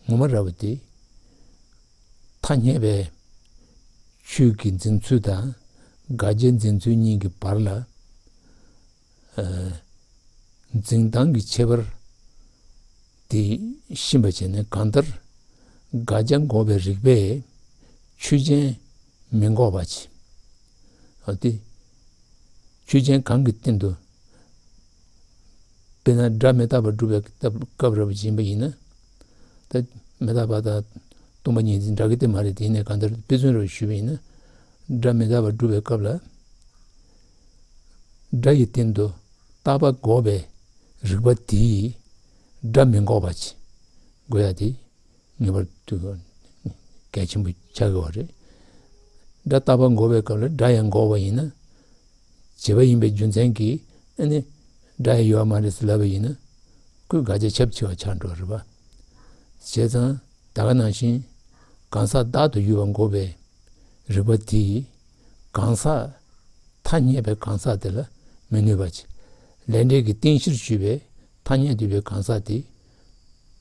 ངོ་མ་ར་བ་དེ། ཐ་སྙད་པའི་ཆོས་ཀྱི་འཛིན་ཚུལ་དང་དགག་བྱའི་འཛིན་ཚུལ་གཉིས་ཀྱི་བར་ལ། ཨ། འཛིན་སྟངས་ཀྱི་ཁྱད་པར་དེ་ཤེས་པ་བྱས་ནས། གང་ལྟར་དགག་བྱ་འགོག་པའི་རིགས་པས་ཆོས་ཅན་མི་འགོག་པ་བྱེད། འོ་དེ་ཆོས་ཅན་གང་གི་སྟེང་དུ། དཔེར་ན་སྒྲ་མི་རྟག་པར་སྒྲུབ་པའི་སྐབས་ར་བ་ཅིག་ཡིན་པ་ཡིན་ན། ད་མི་རྟག་པ་དང་སྟོང་པ་ཉིད་འཛིན་འདྲ་གི་དེ་མ་རེད། དེ་ཡིན་ནའི་གང་ལྟར་དཔེ་མཚོན་ར་བ་ཞུས་པ་ཡིན་ན། སྒྲ་མི་རྟག་པར་སྒྲུབ་པའི་སྐབས་ལ། སྒྲ་ཡི་སྟེང་དུ་རྟག་པ་འགོག་པའི་རིགས་པ་དེས་སྒྲ་མི་འགོག་པ་བྱེད་དགོས་ཡ་དེ་ངེས་པར་དུ་གལ་ཆེན་པོ་ཆགས་ཀྱི་ཡོད་རེད། སྒྲ་རྟག་པ་འགོག་པའི་སྐབས་ལ་སྒྲ་ཡང་འགོག་པ་ཡིན་ན། བྱས་པ་ཡིན་པའི་རྒྱུ་མཚན་གྱིས་ཨ་ནི་སྒྲ་ཡང་ཡོད་མ་རེད་ཟེར་ལབ་པ་ཡིན་ན། ཁོའི་དགག་བྱ་ཁྱབ་ཆེ་བ་ཆགས་འགྲོ་རེད་པ། བྱས་ཙང་ད་ག་ནང་བཞིན་གང་ཟག་བདག་ཏུ་ཡོད་པ་འགོག་པའི་རིགས་པ་དེས་གང་ཟག་ཐ་སྙད་པའི་གང་ཟག་དེ་ལ་མི་གནོད་པ་བྱེད། ལས་འབྲས་ཀྱི་རྟེན་གཞིར་གྱུར་པའི་ཐ་སྙད་འདུས་པའི་གང་ཟག་དེ་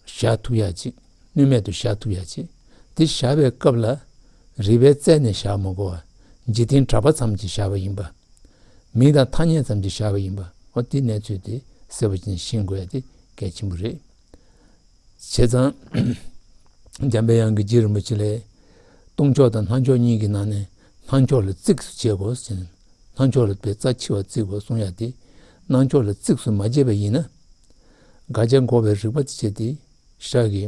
བཞག་ཐུབ་ཡ་ཅིག་གནོད་མེད་དུ་བཞག་ཐུབ་ཡ་ཅིག་དེ་བཞག་པའི་སྐབས་ལ་རིགས་པའི་རྩལ་ནས་བཞག་མ་དགོས་པ། འཇིག་རྟེན་གྲགས་པ་ཙམ་གྱིས་བཞག་པ་ཡིན་པ། མིང་དང་ཐ་སྙད་ཙམ་གྱིས་བཞག་པ་ཡིན་པ། འོ་དེ་གནས་ཚུལ་དེ་གསལ་པོ་ཅིག་ཤེས་དགོས་ཡ་དེ་གལ་ཆེན་པོ་རེད། བྱས་ཙང་། འཇམ་པའི་དབྱངས་ཀྱིས་རྗེ་རིན་པོ་ཆེ་ལ། སྟོང་ཕྱོགས་དང་སྣང་ཕྱོགས་གཉིས་ཀྱི་ནང་ནས་སྣང་ཕྱོགས་ལ་གཙིགས་སུ་བྱེད་དགོས་ཟེར་ནས། སྣང་ཕྱོགས་ལ་དཔེ་རྩ་ཆེ་བ་བརྩི་དགོས་གསུང་ཡ་དེ། སྣང་ཕྱོགས་ལ་གཙིགས་སུ་མ་བྱས་པ་ཡིན་ན། དགག་བྱ་འགོག་པའི་རིགས་པ་དེ་བྱས་ཏེ་ཤར་གྱི་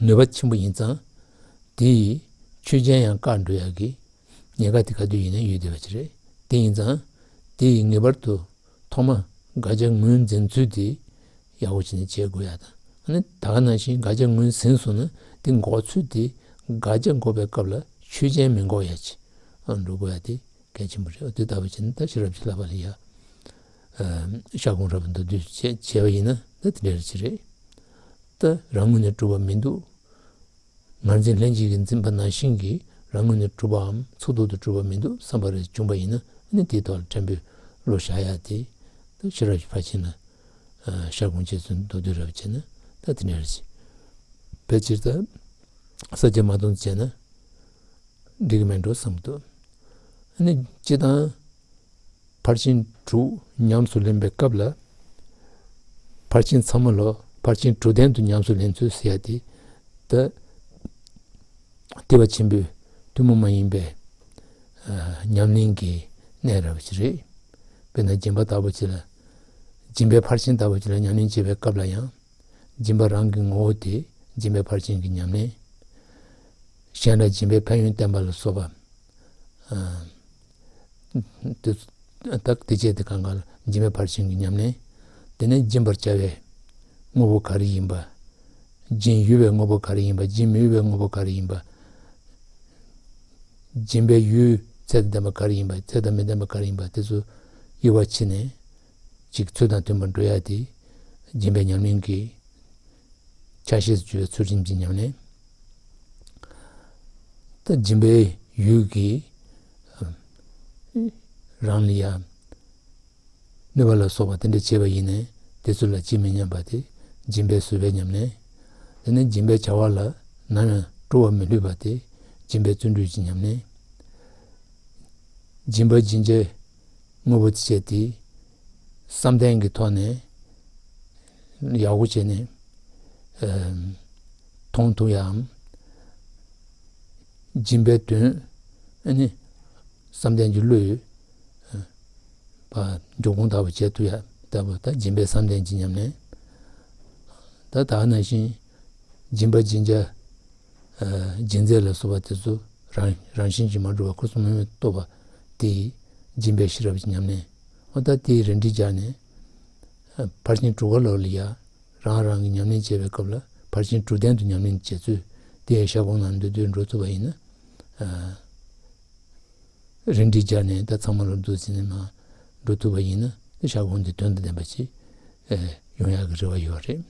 ནུས་པ་ཆེན་པོ་ཡིན་ཙང་། དེ་ཡིས་ཆོས་ཅན་ཡང་བཀག་འགྲོ་ཡ་གི་ཉེན་ཁ་དེ་ག་དུས་ཡིན་ན་ཡོད་བསྡད་པ་ཅིག་རེད། དེ་ཡིན་ཙང་། དེ་ཡིས་ངེས་པར་དུ་ཐོག་མ་དགག་བྱ་ངོས་འཛིན་ཚུལ་དེ་ཡག་པོ་བྱས་ནས་བྱེད་དགོས་ཡ་དང་། ཨ་ནི་ད་ག་ནང་བཞིན་དགག་བྱ་ངོས་ཟིན་སོང་ན་དེ་འགོག་ཚུལ་དེ། དགག་བྱ་འགོག་པའི་སྐབས་ལ་ཆོས་ཅན་མི་འགོག་ཡ་ཅིག་ཨ་འགྲོ་དགོས་ཡ་དེ་གལ་ཆེན་པོ་རེད། དེ་ལྟ་བུ་བྱས་ན་ད་ཤེས་རབ་ཀྱི་བསླབ་པ་ལ་ཡ། ཨ་ཤར་གོང་རབ་མདོར་བསྡུས་བྱས་བྱས་པ་ཡིན་ན་ད་དེ་འདྲ་ཅིག་རེད། ད་རང་ངོས་ནས་གྲུབ་པ་མི་འདུག་ངར་འཛིན་ལྷན་སྐྱེས་ཀྱིས་འཛིན་པ་ནང་བཞིན་གྱི་རང་ངོས་ནས་གྲུབ་པའམ་ཚུགས་ཐུབ་ཏུ་གྲུབ་པ་མི་འདུག་བསམ་པ་རེ་བྱུང་བ་ཡིན་ན། ཨ་ནི་དེའི་ཐོག་ལ་ཕྲན་བུ་བློ་བཞག་ཡ་དེ། ད་ཤེས་རབ་ཀྱི་ཕར་ཕྱིན་ལ་ཨ་ཤར་གོང་འབྱེད་ཚུལ་མདོར་བསྡུས་རབ་བྱས་ན་ད་དེ་འདྲ་རེད། ཕལ་ཆེར་ད་ས་བཅད་མ་སྟོང་བྱས་ན་འགྲིག་གི་མེད་འགྲོ་བསམ་གྱི་འདུག་ཨ་ནི་སྤྱིར་བཏང་། ཕར་ཕྱིན་དྲུག་ཉམས་སུ་ལེན་པའི་སྐབས་ལ། ཕར་ཕྱིན་ཚང་མ་ལོ་ཕར་ཕྱིན་དྲུག་ལྡན་དུ་ཉམས་སུ་ལེན་ཚུལ་ཟེར་ཡ་དེ། ད་ཐེག་པ་ཆེན་པོའི་ཐུན་མོང་མ་ཡིན་པའི་ཨ་ཉམས་ལེན་གྱི་གནད་རབ་ཅིག་རེད། དཔེར་ན་སྦྱིན་པ་ལྟ་བུ་ཅིག་ལ། སྦྱིན་པའི་ཕར་ཕྱིན་ལྟ་བུ་ཅིག་ལ་ཉམས་ལེན་བྱེད་པའི་སྐབས་ལ་ཡང་། སྦྱིན་པ་རང་གི་ངོ་བོ་དེ་སྦྱིན་པའི་ཕར་ཕྱིན་གྱི་ཉམས་ལེན། གཞན་ལ་སྦྱིན་པའི་ཕན་ཡོན་བསྟན་པ་ལ་སོགས་པ། ཨ་དེ་དག་དེ་བྱས་ཏེ་གང་ག་ལ་སྦྱིན་པའི་ཕར་ཕྱིན་གྱི་ཉམས་ལེན། དེ་ནས་སྦྱིན་པར་བྱ་བའི་དངོས་པོ་ག་རེ་ཡིན་པ། སྦྱིན་ཡུལ་བའི་དངོས་པོ་ག་རེ་ཡིན་པ། སྦྱིན་མི་འོས་པའི་དངོས་པོ་ག་རེ་ཡིན་པ། སྦྱིན་པའི་ཡུལ་ཚད་དང་ལྡན་པ་ག་རེ་ཡིན་པ། ཚད་དང་མི་ལྡན་པ་ག་རེ་ཡིན་པ། དེ་ཚོ་དབྱེ་བ་ཕྱེ་ནས་ཅིག་ཚུལ་དང་མཐུན་པར་འགྲོ་ཡ་དེ་སྦྱིན་པའི་ཉམས་ལེན་གྱི་ཆ་ཤས་སུ་གྱུར་པའི་ཚུལ་ཁྲིམས་ཀྱི་ཉམས་ལེན། ད་སྦྱིན་པའི་ཡུལ་གྱི་ རང་ལ་ཡང་གནོད་པ་ལ་སོགས་པ་དེ་འདྲ་བྱས་པ་ཡིན་ནའི་དེ་ཚོ་ལ་ཇི་མི་སྙམ་པ་དེ་སྦྱིན་པའི་བཟོད་པའི་ཉམས་ལེན། དེ་ནས་སྦྱིན་པའི་བྱ་བ་ལ་ནམ་ཡང་སྤྲོ་བ་མི་ལྷོད་པ་དེ་སྦྱིན་པའི་བརྩོན་འགྲུས་ཀྱི་ཉམས་ལེན། སྦྱིན་པ་སྦྱིན་བྱའི་དངོས་པོ་ཅི་བྱས་ཏེ། བསམ་གཏན་གྱི་ཐོག་ནས་ཡག་པོ་བྱས་ནས་མཐོང་ཐུབ་ཡའམ། སྦྱིན་པའི་དོན་ཨ་ནི་བསམ་གཏན་གྱི་བློས་འཇོག་གོང་ལྟ་བུ་བྱེད་ཐུབ་ཡ་ལྟ་བུ་ད་སྦྱིན་པའི་བསམ་གཏན་གྱི་ཉམས་ལེན། ད་ད་ནང་བཞིན་སྦྱིན་པ་སྦྱིན་བྱ། སྦྱིན་རྫས་ལ་སོགས་པ་དེ་ཚོ་རང་རང་བཞིན་གྱིས་མ་གྲུབ་པ་ཁོ་ཚོ་མི་མེད་རྟོགས་པ་དེ་ཡིས་སྦྱིན་པའི་ཤེས་རབ་ཀྱི་ཉམས་ལེན། འོ་ད་དེའི་རིགས་འགྲེ་སྦྱར་ནས་ཕར་ཕྱིན་དྲུག་ཀ་ལོགས་ལ་ཡ་རང་རང་གི་ཉམས་ལེན་བྱེད་པའི་སྐབས་ལ་ཕར་ཕྱིན་དྲུག་ལྡན་དུ་ཉམས་ལེན་བྱེད་ཚུལ་དེ་ཡང་ཞལ་གོང་ནང་འདུས་འདུས་འགྲོ་ཐུབ་པ་ཡིན་ན། རིགས་འགྲེ་སྦྱར་ནས་ད་ཚང་མ་ལ་འདུ་བྱས་ནས་མར་འགྲོ་ཐུབ་པ་ཡིན་ན་དེ་ཞལ་གོང་དེ་དོན་དང་ལྡན་པ་ཞིག་ཡོང་ཡག་གི་རེ་བ་ཡོད་རེད།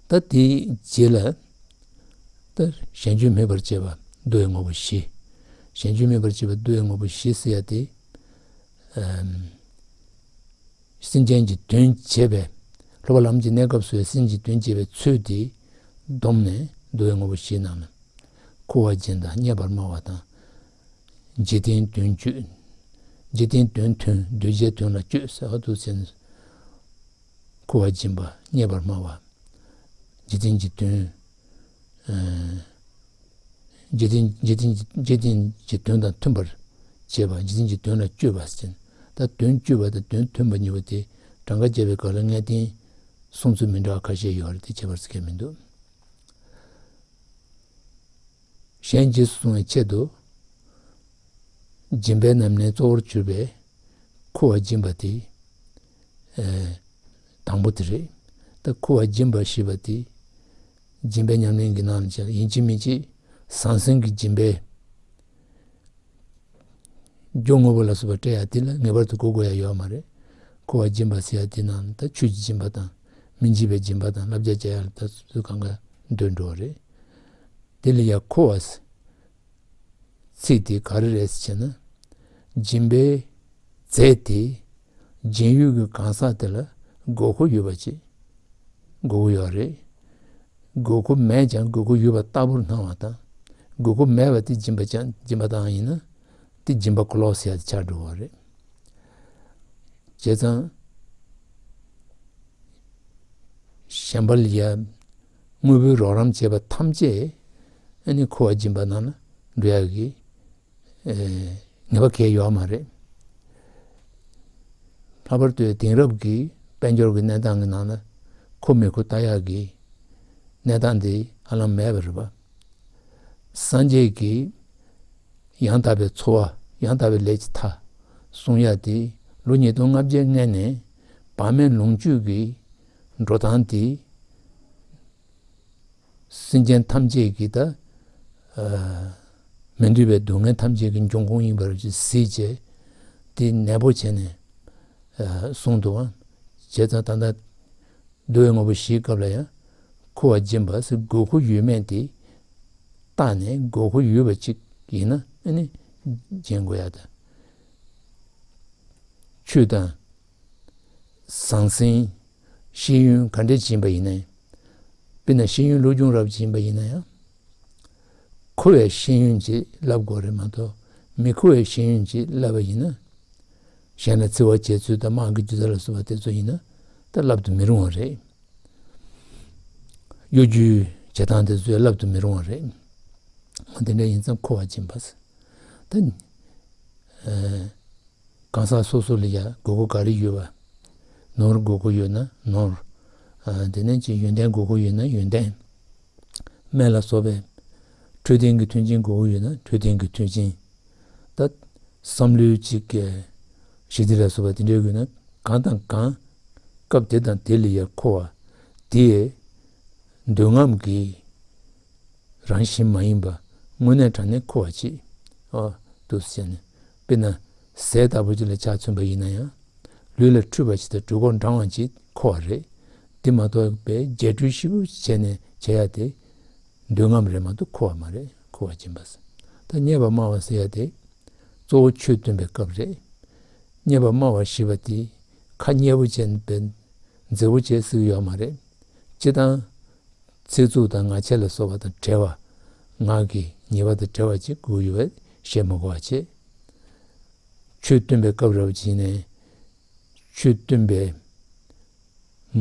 ད་དེའི་རྗེས་ལ་ད་གཞན་རྒྱུད་སྨིན་པར་བྱེད་པ་བསྡུ་བའི་དངོས་པོ་བཞི། གཞན་རྒྱུད་སྨིན་པར་བྱེད་པ་བསྡུ་བའི་དངོས་པོ་བཞི་ཟེར་ཡ་དེ། སེམས་ཅན་གྱི་དོན་བྱེད་པའི་སློབ་པ་ལམ་གྱི་གནས་སྐབས་སུ་སེམས་ཀྱི་དོན་བྱེད་པའི་ཚུལ་དེ་བསྡོམས་ནས་བསྡུ་བའི་དངོས་པོ་བཞིའི་ནང་ལ། མཁོ་བ་སྦྱིན་དང་རྙེད་པར་སྨྲ་བ་དང་། འཇིག་རྟེན་དོན་སྤྱོད། འཇིག་རྟེན་དོན་མཐུན་གདུལ་བྱའི་དོན་ལ་སྤྱོད་ཟེར་བ་དུ་ཟིན། མཁོ་བ་སྦྱིན་པ་རྙེད་པར་སྨྲ་བ། འཇིག་རྟེན་གྱི་དོན། འཇིག་རྟེན་འཇིག་རྟེན་འཇིག་རྟེན་གྱི་དོན་དང་མཐུན་པར་བྱེད་པ་འཇིག་རྟེན་གྱི་དོན་ལ་སྤྱོད་པ་ཟེར། ད་དོན་སྤྱོད་པ་དང་དོན་མཐུན་པ་གཉིས་པོ་དེ་གྲངས་ཀ་བྱས་པའི་སྐབས་ལ་ངེས་གཏན་གསུང་ཚུལ་མི་འདྲ་བ་ཁ་ཤས་ཡོད་རེད། དེ་ཁྱད་པར་ཙམ་མི་འདུག་གཞན་རྗེས་སུ་བཟུང་བའི་ཆེད་དུ། སྦྱིན་པའི་ཉམས་ལེན་གཙོ་བོར་གྱུར་པའི་མཁོ་བ་སྦྱིན་པ་དེ། དང་པོ་དེ་རེད། ད་མཁོ་བ་སྦྱིན་པ་ཞེས་པ་དེ། སྦྱིན་པའི་ཉམས་ལེན་གྱི་ནང་ལ་ཡིན་གཅིག་མིན་གཅིག་ཟང་ཟིང་གི་སྦྱིན་པའི་སྦྱོར་དངོས་པོ་ལ་སོགས་པ་སྤྲད་ཡ་དེ་ལ་ངེས་པར་དུ་གོ་དགོས་ཡ་ཡོད་མ་རེད། མཁོ་བ་སྦྱིན་པ་ཟེར་ཡ་དེ་ནང་ད་ཆོས་ཀྱི་སྦྱིན་པ་དང་མི་འཇིགས་པའི་སྦྱིན་པ་དང་བསླབ་བྱ་བྱ་ཡ་ལ་ད་སོ་སོའི་གང་ག་འདོད་འགྲོ་བ་རེད། དེ་ལ་ཡ་མཁོ་བ་ཟེར། ཚིག་དེ་ག་རེ་རེད་ཟེར་བྱས་ན། སྦྱིན་པའི་རྫས་དེ་སྦྱིན་ཡུལ་གྱི་གང་ཟག་དེ་ལ་དགོས་མཁོ་ཡོད་པ་ཅིག་དགོས་མཁོ་ཡོད་རེད། དགོས་མཁོ་མེད་ཀྱང་དགོས་མཁོ་ཡོད་པ་ལྟ་བུར་སྣང་བ་དང་། དགོས་མཁོ་མེད་པ་དེ་སྦྱིན་པ་ཅང་སྦྱིན་པ་བཏང་ཡིན་ན་དེ་སྦྱིན་པ་གོ་ལོག་ཟེར་ཡ་དེ་ཆགས་འགྲོ་བ་རེད། བྱས་ཙང་། གཞན་པ་ལ་ཡ་དངོས་པོའི་རོགས་རམ་བྱས་པ་ཐམས་ཅད་ཨ་ནི་མཁོ་བ་སྦྱིན་པ་ནང་ལ་འགྲོ་ཡག་གི་ངེས་པ་གང་ཡང་ཡོད་མ་རེད། ལྷག་པར་དུ་དེང་རབས་ཀྱི་དཔལ་འབྱོར་གྱི་གནས་སྟངས་ཀྱི་ནང་ལ་མཁོ་མི་མཁོ་ལྟ་ཡག་གི་གནས་སྟངས་དེ་ཧ་ལམ་མེད་པ་རེད་པ། སངས་རྒྱས་ཀྱིས་ཡང་དག་པའི་འཚོ་བ་ཡང་དག་པའི་ལས་ཀྱི་མཐའ་གསུང་ཡག་དེ་ལོ་ཉིས་སྟོང་ལྔ་བརྒྱའི་སྔོན་ནས་བག་མེད་ལོངས་སྤྱོད་ཀྱི་འགྲོ་སྟངས་དེ། སེམས་ཅན་ཐམས་ཅད་ཀྱི་ད། མི་འདོད་པའི་སྡུག་བསྔལ་ཐམས་ཅད་ཀྱི་འབྱུང་ཁུངས་ཡིན་པར་གཟིགས་བྱས། དེ་ནན་པོ་བྱས་ནས། གསུངས་འདུག་བ། བྱས་ཙང་ད་ལྟ་བསྡུ་བའི་དངོས་པོ་བཞིའི་སྐབས་ལ་ཡང་མཁོ་བ་སྦྱིན་པ་ཟེར་དགོས་མཁོ་ཡོད་མེད་དེ་བརྟགས་ནས་དགོས་མཁོ་ཡོད་པ་ཅིག་ཡིན་ན་ཨ་ནི་སྦྱིན་དགོས་ཡ་ད། ཆོས་དང་ཟང་ཟིང་ཤེས་ཡོན་ག་འདྲས་ཡིན་པ་ཡིན་ན་ཡང་། དཔེར་ན་ཤེས་ཡོན་སློབ་སྦྱོང་རབ་ཡིན་པ་ཡིན་ན་ཡང་། མཁོ་བའི་ཤེས་ཡོན་ཅིག་བསླབ་དགོས་རེད་མ་གཏོགས་མི་མཁོ་བའི་ཤེས་ཡོན་ཅིག་བསླབ་པ་ཡིན་ན། གཞན་ལ་བརྩེ་བ་བྱེད་ཚུལ་དང་དམངས་ཀྱི་སྒྱུ་རྩལ་ལ་སོགས་པ་དེ་ཚོ་ཡིན་ན་ད་བསླབ་ཏུ་མི་རུང་བ་རེད། གཡོ་སྒྱུའི་བྱེད་སྟངས་དེ་ཚོ་བསླབ་ཏུ་མི་རུང་བ་རེད། འོ་དེ་འདྲ་ཡིན་ཙང་མཁོ་བ་སྦྱིན་པ་ཟེར། ད། གང་ཟག་སོ་སོ་ལ་ཡ་དགོས་མཁོ་ག་རེ་ཡོད་པ། ནོར་དགོས་མཁོ་ཡོད་ན་ནོར། དེ་ནས་ཅིག་ཡོན་ཏན་དགོས་མཁོ་ཡོད་ན་ཡོན་ཏན། སྨན་ལ་སོགས་པའི་འཕྲོད་བསྟེན་གྱི་མཐུན་རྐྱེན་དགོས་མཁོ་ཡོད་ན་འཕྲོད་བསྟེན་གྱི་མཐུན་རྐྱེན། ད་བསམ་བློའི་ཅིག་གི་ཞི་བདེ་ལ་སོགས་པ་དེ་འདྲའི་དགོས་ན་གང་དང་གང་སྐབས་དེ་དང་དེ་ལ་ཡ་མཁོ་བ་དེ་འདོད་རྔམ་གྱི་རང་བཞིན་མ་ཡིན་པ་དངོས་གནས་དྲང་གནས་མཁོ་བ་ཅིག་ཨོ། འདུག་ཟེར་ནས་དཔེར་ན་ཟས་ལྟ་བུ་ཅིག་ལ་ཆ་མཚོན་པ་ཡིན་ན་ཡང་ལུས་ལ་འཁྲུས་པ་ཅིག་དང་དྲོད་ཁོག་འགྲང་བ་ཅིག་མཁོ་བ་རེད། དེ་མ་གཏོགས་པའི་རྒྱས་སྤྲོས་ཞིབ་པོ་བྱས་ནས་བྱེད་ཡ་དེ་འདོད་རྔམ་རེད་མ་གཏོགས་མཁོ་བ་མ་རེད། མཁོ་བ་སྦྱིན་པ་ཟེར། ད་རྙེད་པར་སྨྲ་བ་ཟེར་ཡ་དེ་ གཙོ་བོ་ཆོས་སྟོན་པའི་སྐབས་རེད། རྙེད་པ་སྨྲ་བ་ཞེས་པ་དེ་ཁ་མཉེས་པོ་བྱས་པའི་མཛེས་པོ་བྱས་ཟེར་གྱི་ཡོད་མ་རེད། སྤྱིར་བཏང་ཚིག་རྩུབ་དང་ངག་འཁྱལ་ལ་སོགས་པ་དང་བྲལ་བ། ངག་གི་ཉེས་པ་དང་བྲལ་བ་ཅིག་དགོས་ཡོད་པ་བཤད་མི་དགོས་པ་བྱས། ཆོས་སྟོན་པའི་སྐབས་རེད་པ་ཅིག་ནས། ཆོས་སྟོན་པའི་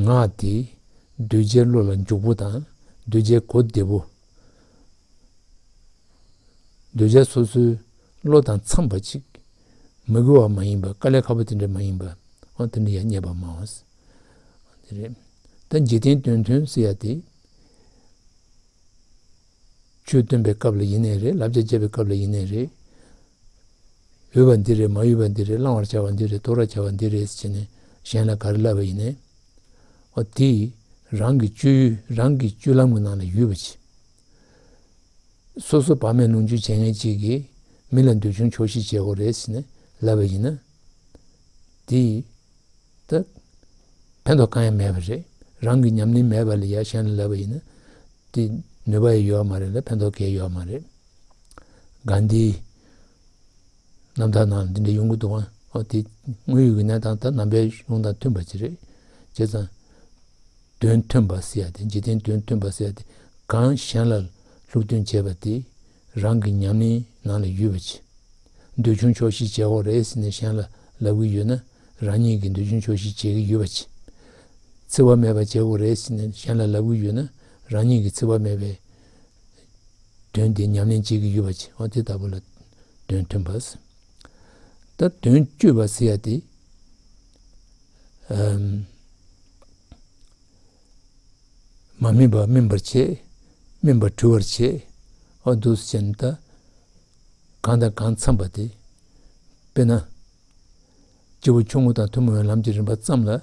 ངག་དེ་གདུལ་བྱའི་བློ་ལ་འཇུག་པོ་དང་གདུལ་བྱའི་གོ་བདེ་པོ། གདུལ་བྱ་སོ་སོའི་བློ་དང་འཚམས་པ་ཅིག་མི་དགོས་པ་མ་ཡིན་པ། དཀའ་ལས་ཁག་པོ་དེ་འདྲ་མ་ཡིན་པ། འོ་དེ་འདྲ་ཡང་རྙེད་པ་སྨྲ་བ། དེ་རེད། ད་འཇིག་རྟེན་དོན་མཐུན་ཟེར་ཡ་དེ། ཆོས་སྟོན་པའི་སྐབས་ལ་ཡིན་ནའི་རེད། བསླབ་བྱ་བྱེད་པའི་སྐབས་ལ་ཡིན་ནའི་རེད། འོས་པ་འདི་རེད། མ་འོས་པ་འདི་རེད། བླང་བར་བྱ་བ་འདི་རེད། དོར་བར་བྱ་བ་འདི་རེད་ཟེར་ནས་གཞན་ལ་ག་རེ་ལབ་པ་ཡིན་ནའི། འོ་དེ་རང་གི་སྤྱོད་ཡུལ། རང་གི་སྤྱོད་ལམ་གྱི་ནང་ལ་ཡོད་པ་ཅིག་སོ་སོ་བག་མེད་ལོངས་སྤྱོད་བྱེད་མཁན་ཅིག་གིས་མི་ལ་འདོད་ཆུང་ཆོག་ཤེས་བྱེད་དགོས་རེད་ཟེར་ནས་ལབ་པ་ཡིན་ན། དེ་ད་ཕན་ཐོགས་གང་ཡང་མེད་པ་རེད། རང་གི་ཉམས་ལེན་མེད་པ་ལ་ཡ་གཞན་ལ་ལབ་པ་ཡིན་ན། དེ་ནུས་པ་ཡང་ཡོད་མ་རེད་ལ། ཕན་ཐོགས་གང་ཡང་ཡོད་མ་རེད། གྷན་དྷིའི་རྣམ་ཐར་ནང་ལ་འདི་འདྲ་ཡོང་གི་འདུག་ཨ། འོ་དེ་དངོས་ཡོད་ཀྱི་གནས་སྟངས་དང་ནང་པའི་གཞུང་དང་མཐུན་པ་ཅིག་རེད། བྱས་ཙང་དོན་མཐུན་པ་ཟེར་ཡ་དེ། འཇིག་རྟེན་དོན་མཐུན་པ་ཟེར་ཡ་དེ། གང་གཞན་ལ་སློབ་སྟོན་བྱས་པ་དེ་རང་གི་ཉམས་ལེན་ནང་ལ་ཡོད་པ་ཅིག་འདོད་ཆུང་ཆོག་ཤེས་བྱེད་དགོས་རེད་ཟེར་ནས་གཞན་ལ་ལབ་ཀྱི་ཡོད་ན། རང་ཉིད་ཀྱིས་འདོད་ཆུང་ཆོག་ཤེས་བྱེད་ཀྱི་ཡོད་པ་ཅིག་འཚེ་བ་མེད་པ་བྱེད་དགོས་རེད་ཟེར་ནས་གཞན་ལ་ལབ་ཀྱི་ཡོད་ན། རང་ཉིད་ཀྱིས་འཚེ་བ་མེད་པའི་དོན་དེ་ཉམས་ལེན་བྱེད་ཀྱི་ཡོད་པ་ཅིག་འོ་དེ་ལྟ་བུ་ལ་དོན་མཐུན་པ་ཟེར། ད་དོན་སྤྱོད་པ་ཟེར་ཡ་དེ། ཨམ། མ་སྨིན་པ་སྨིན་པར་བྱེད། སྨིན་པ་གྲོལ་བར་བྱེད། འོ་འདུག་སེ་བྱས་ནས་ད་གང་དང་གང་འཚམ་པ་དེ། དཔེར་ན། སྐྱེས་བུ་ཆུང་ངུ་དང་ཐུན་མོང་བའི་ལམ་གྱི་རིམ་པ་ཙམ་ལ། ཨ།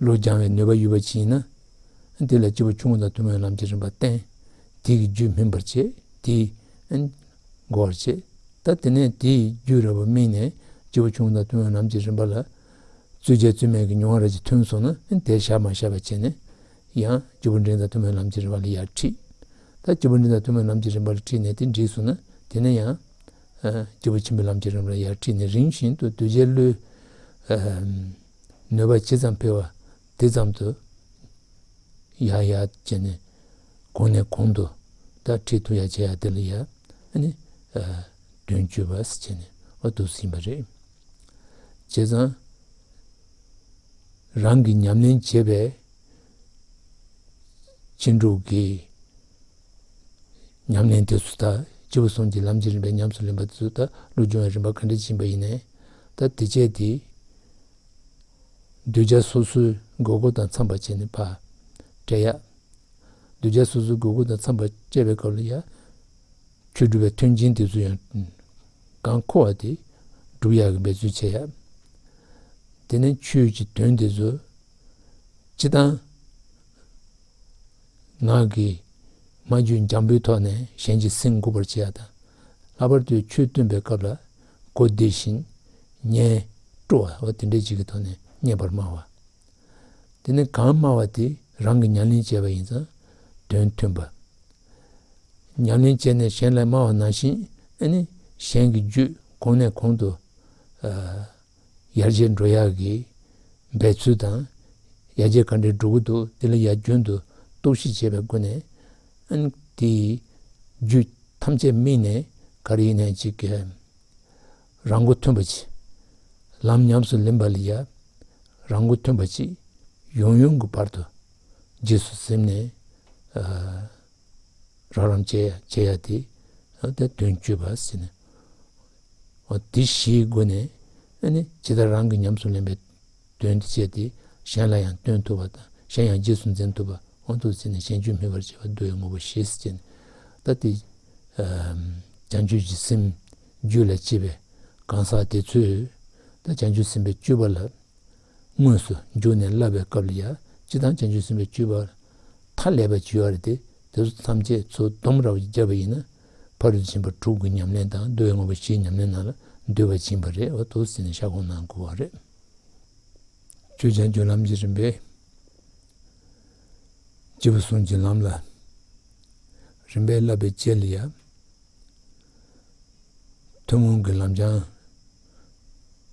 བློ་སྦྱང་བའི་ནུས་པ་ཡོད་པ་ཅིག་ཡིན་ན། དེ་ལ་སྐྱེས་བུ་ཆུང་ངུ་དང་ཐུན་མོང་བའི་ལམ་གྱི་རིམ་པ་བསྟེན། དེ་གི་རྒྱུ་སྨིན་པར་བྱེད། དེ་འགོག་པར་བྱེད། ད་དེ་ནས་དེའི་རྒྱུ་རེ་བ་སྨིན་ནས་སྐྱེས་བུ་ཆུང་ངུ་དང་ཐུན་མོང་བའི་ལམ་གྱི་རིམ་པ་ལ་རྩོལ་བཅས་རྩོལ་མེད་ཀྱི་མྱོང་བ་རེ་ཅིག་ཐོན་སོང་ན། དེ་བཞག་མ་བཞག་པ་བྱས་ནས་ཡང་སྐྱེས་བུ་འབྲིང་དང་ཐུན་མོང་བའི་ལམ་གྱི་རིམ་པ་ལ་ཡར་ཁྲིད། ད་སྐྱེས་བུ་འབྲིང་དང་ཐུན་མོང་བའི་ལམ་གྱི་རིམ་པ་ལ་ཁྲིད་ནས་དེ་འགྲིག་སོང་ན། དེ་ནས་ཡང་། ཨ། སྐྱེས་བུ་ཆེན་པོའི་ལམ་གྱི་རིམ་པ་ལ་ཡར་ཁྲིད་ནས་རིམ་བཞིན་དུ་གདུལ་བྱའི་བློའི། ཨ། ནུས་པ་ཇི་ཙམ་འཕེལ་བ་དེ་ཙམ་དུ་ཡར་ཡར་བྱས་ནས་གོང་ནས་གོང་དུ་ད་ཁྲིད་ཐུབ་ཡ་བྱེད་ཡ་དེ་ལ་ཡ། ཨ་ནི། ཨ། དོན་སྤྱོད་པ་ཟེར་བྱས་ནས་འོ་འདུག་སེ་ཡིན་པ་རེད། བྱས་ཙང་རང་གིས་ཉམས་ལེན་བྱས་པའི་ཕྱིན་དྲུག་གི་ཉམས་ལེན་དེ་ཚོ། ད་སྐྱེས་བུ་གསུམ་གྱི་ལམ་གྱི་རིམ་པའི་ཉམས་སུ་ལེན་པ་དེ་ཚོ། ད་བློ་སྦྱོང་བའི་རིམ་པ་ག་འདྲ་ཅིག་ཡིན་པ་ཡིན་ནའི། ད་དེ་བྱས་དེ་གདུལ་བྱ་སོ་སོའི་དགོས་མཁོ་དང་འཚམས་པ་བྱས་ནས་ཕར་སྤྲད་ཡ། གདུལ་བྱ་སོ་སོའི་དགོས་མཁོ་དང་འཚམས་པ་སྤྲད་པའི་སྐབས་ལ་ཡ། ཆོས་སྒྲུབ་པའི་མཐུན་རྐྱེན་དེ་ཚོ་ཡང་གང་མཁོ་བ་དེ་སྒྲུབ་ཡག་གི་འབད་རྩོལ་བྱེད་ཡ། དེ་ནས་ཆོས་ཀྱི་དོན་དེ་ཚོ་སྤྱིར་བཏང་ངག་གི་སྨྲ་བརྗོད་འཇམ་པོའི་ཐོག་ནས་གཞན་གྱི་སེམས་འགུག་པར་བྱེད་ཡ་དང་། ལྷག་པར་དུ་ཆོས་སྟོན་པའི་སྐབས་ལ་གོ་བདེ་ཞིང་ཉན་སྤྲོ་བ། འོ་དེ་འདྲའི་ཅིག་གི་ཐོག་ནས་སྙན་པར་སྨྲ་བ། དེ་ནས་གང་སྨྲ་བ་དེ་རང་གིས་ཉམས་ལེན་བྱས་པ་ཡིན་ཙང་དོན་མཐུན་པ། ཉམས་ལེན་བྱས་ནས་གཞན་ལ་སྨྲ་བ་ནང་བཞིན། ཨ་ནི་གཞན་གྱི་རྒྱུད་གོང་ནས་གོང་དུ། ཨ། ཡར་རྒྱས་འགྲོ་ཡག་གི་འབད་ཚུལ་དང་། ཡར་རྒྱས་ག་འདྲས་འགྲོ་གི་འདུག་དེ་ལ་ཡར་རྒྱུན་དུ་རྟོག་ཞིབ་བྱས་པའི་སྒོ་ནས། ཨ་ནི་དེའི་རྒྱུད་ཐམས་ཅད་སྨིན་ནས་ག་རེ་ཡིན་ནའི་ཅིག་གི་རང་མགོ་ཐོན་པ་ཅིག་ལམ་ཉམས་སུ་ལེན་པ་ལ་ཡ་རང་མགོ་ཐོན་པ་ཅིག་ཡོང་ཡོང་གི་བར་དུ་རྗེས་སུ་ཟིན་ནས། ཨ། རོགས་རམ་བྱེད་ཡ་བྱེད་ཡ་དེ། ཨ། དེ་དོན་སྤྱོད་པ་ཟེར་ནས། འོ་དེ་བཞིའི་སྒོ་ནས། ཨ་ནི་ཇི་ལྟར་རང་གིས་ཉམས་སུ་ལེན་པའི་དོན་དེ་བྱས་ཏེ་གཞན་ལ་ཡང་སྟོན་ཐུབ་པ་དང་། གཞན་ཡང་རྗེས་སུ་འཛིན་ཐུབ་པ། འོ་འདུག་ཟེར་ནས་གཞན་རྒྱུད་སྨིན་པར་བྱེད་པ་འདུལ་བའི་དངོས་པོ་བཞི་ཟེར་ནས། ད་དེ། ཨ། བྱང་ཆུབ་ཀྱི་སེམས་རྒྱུད་ལ་སྐྱེས་པའི་གང་ཟག་དེ་ཚོས་ད་བྱང་ཆུབ་སེམས་དཔའི་སྤྱོད་པ་ལ་དངོས་སུ་འཇུག་ནས་བསླབ་པའི་སྐབས་ལ་ཡ། སྤྱིར་བཏང་བྱང་ཆུབ་སེམས་དཔའི་སྤྱོད་པ་མཐའ་ཀླས་པ་ཅིག་ཡོད་རེད་དེ། དེ་ཚོ་ཐམས་ཅད་ཚུར་བསྡོམས་ར་བ་ཅིག་བརྒྱབ་པ་ཡིན་ན། ཕ་རོལ་ཏུ་ཕྱིན་པ་དྲུག་གི་ཉམས་ལེན་དང་འདུལ་བའི་དངོས་པོ་བཞིའི་ཉམས་ལེན་ནང་ལ་འདུས་པ་ཅིག་ཡིན་པ་རེད། འོ་འདུག་ཟེར་ནས་ཤ་གོང་གནང་དགོས་པ་རེད། ཆོས་བྱང་ཆུབ་ལམ་གྱི་རིམ་པས་སྐྱེས་བུ་གསུམ་གྱི་ལམ་ལ་རིམ་པས་བསླབ་པའི་རྗེས་ལ་ཡ། ཐུན་མོང་གི་ལམ་སྦྱང་།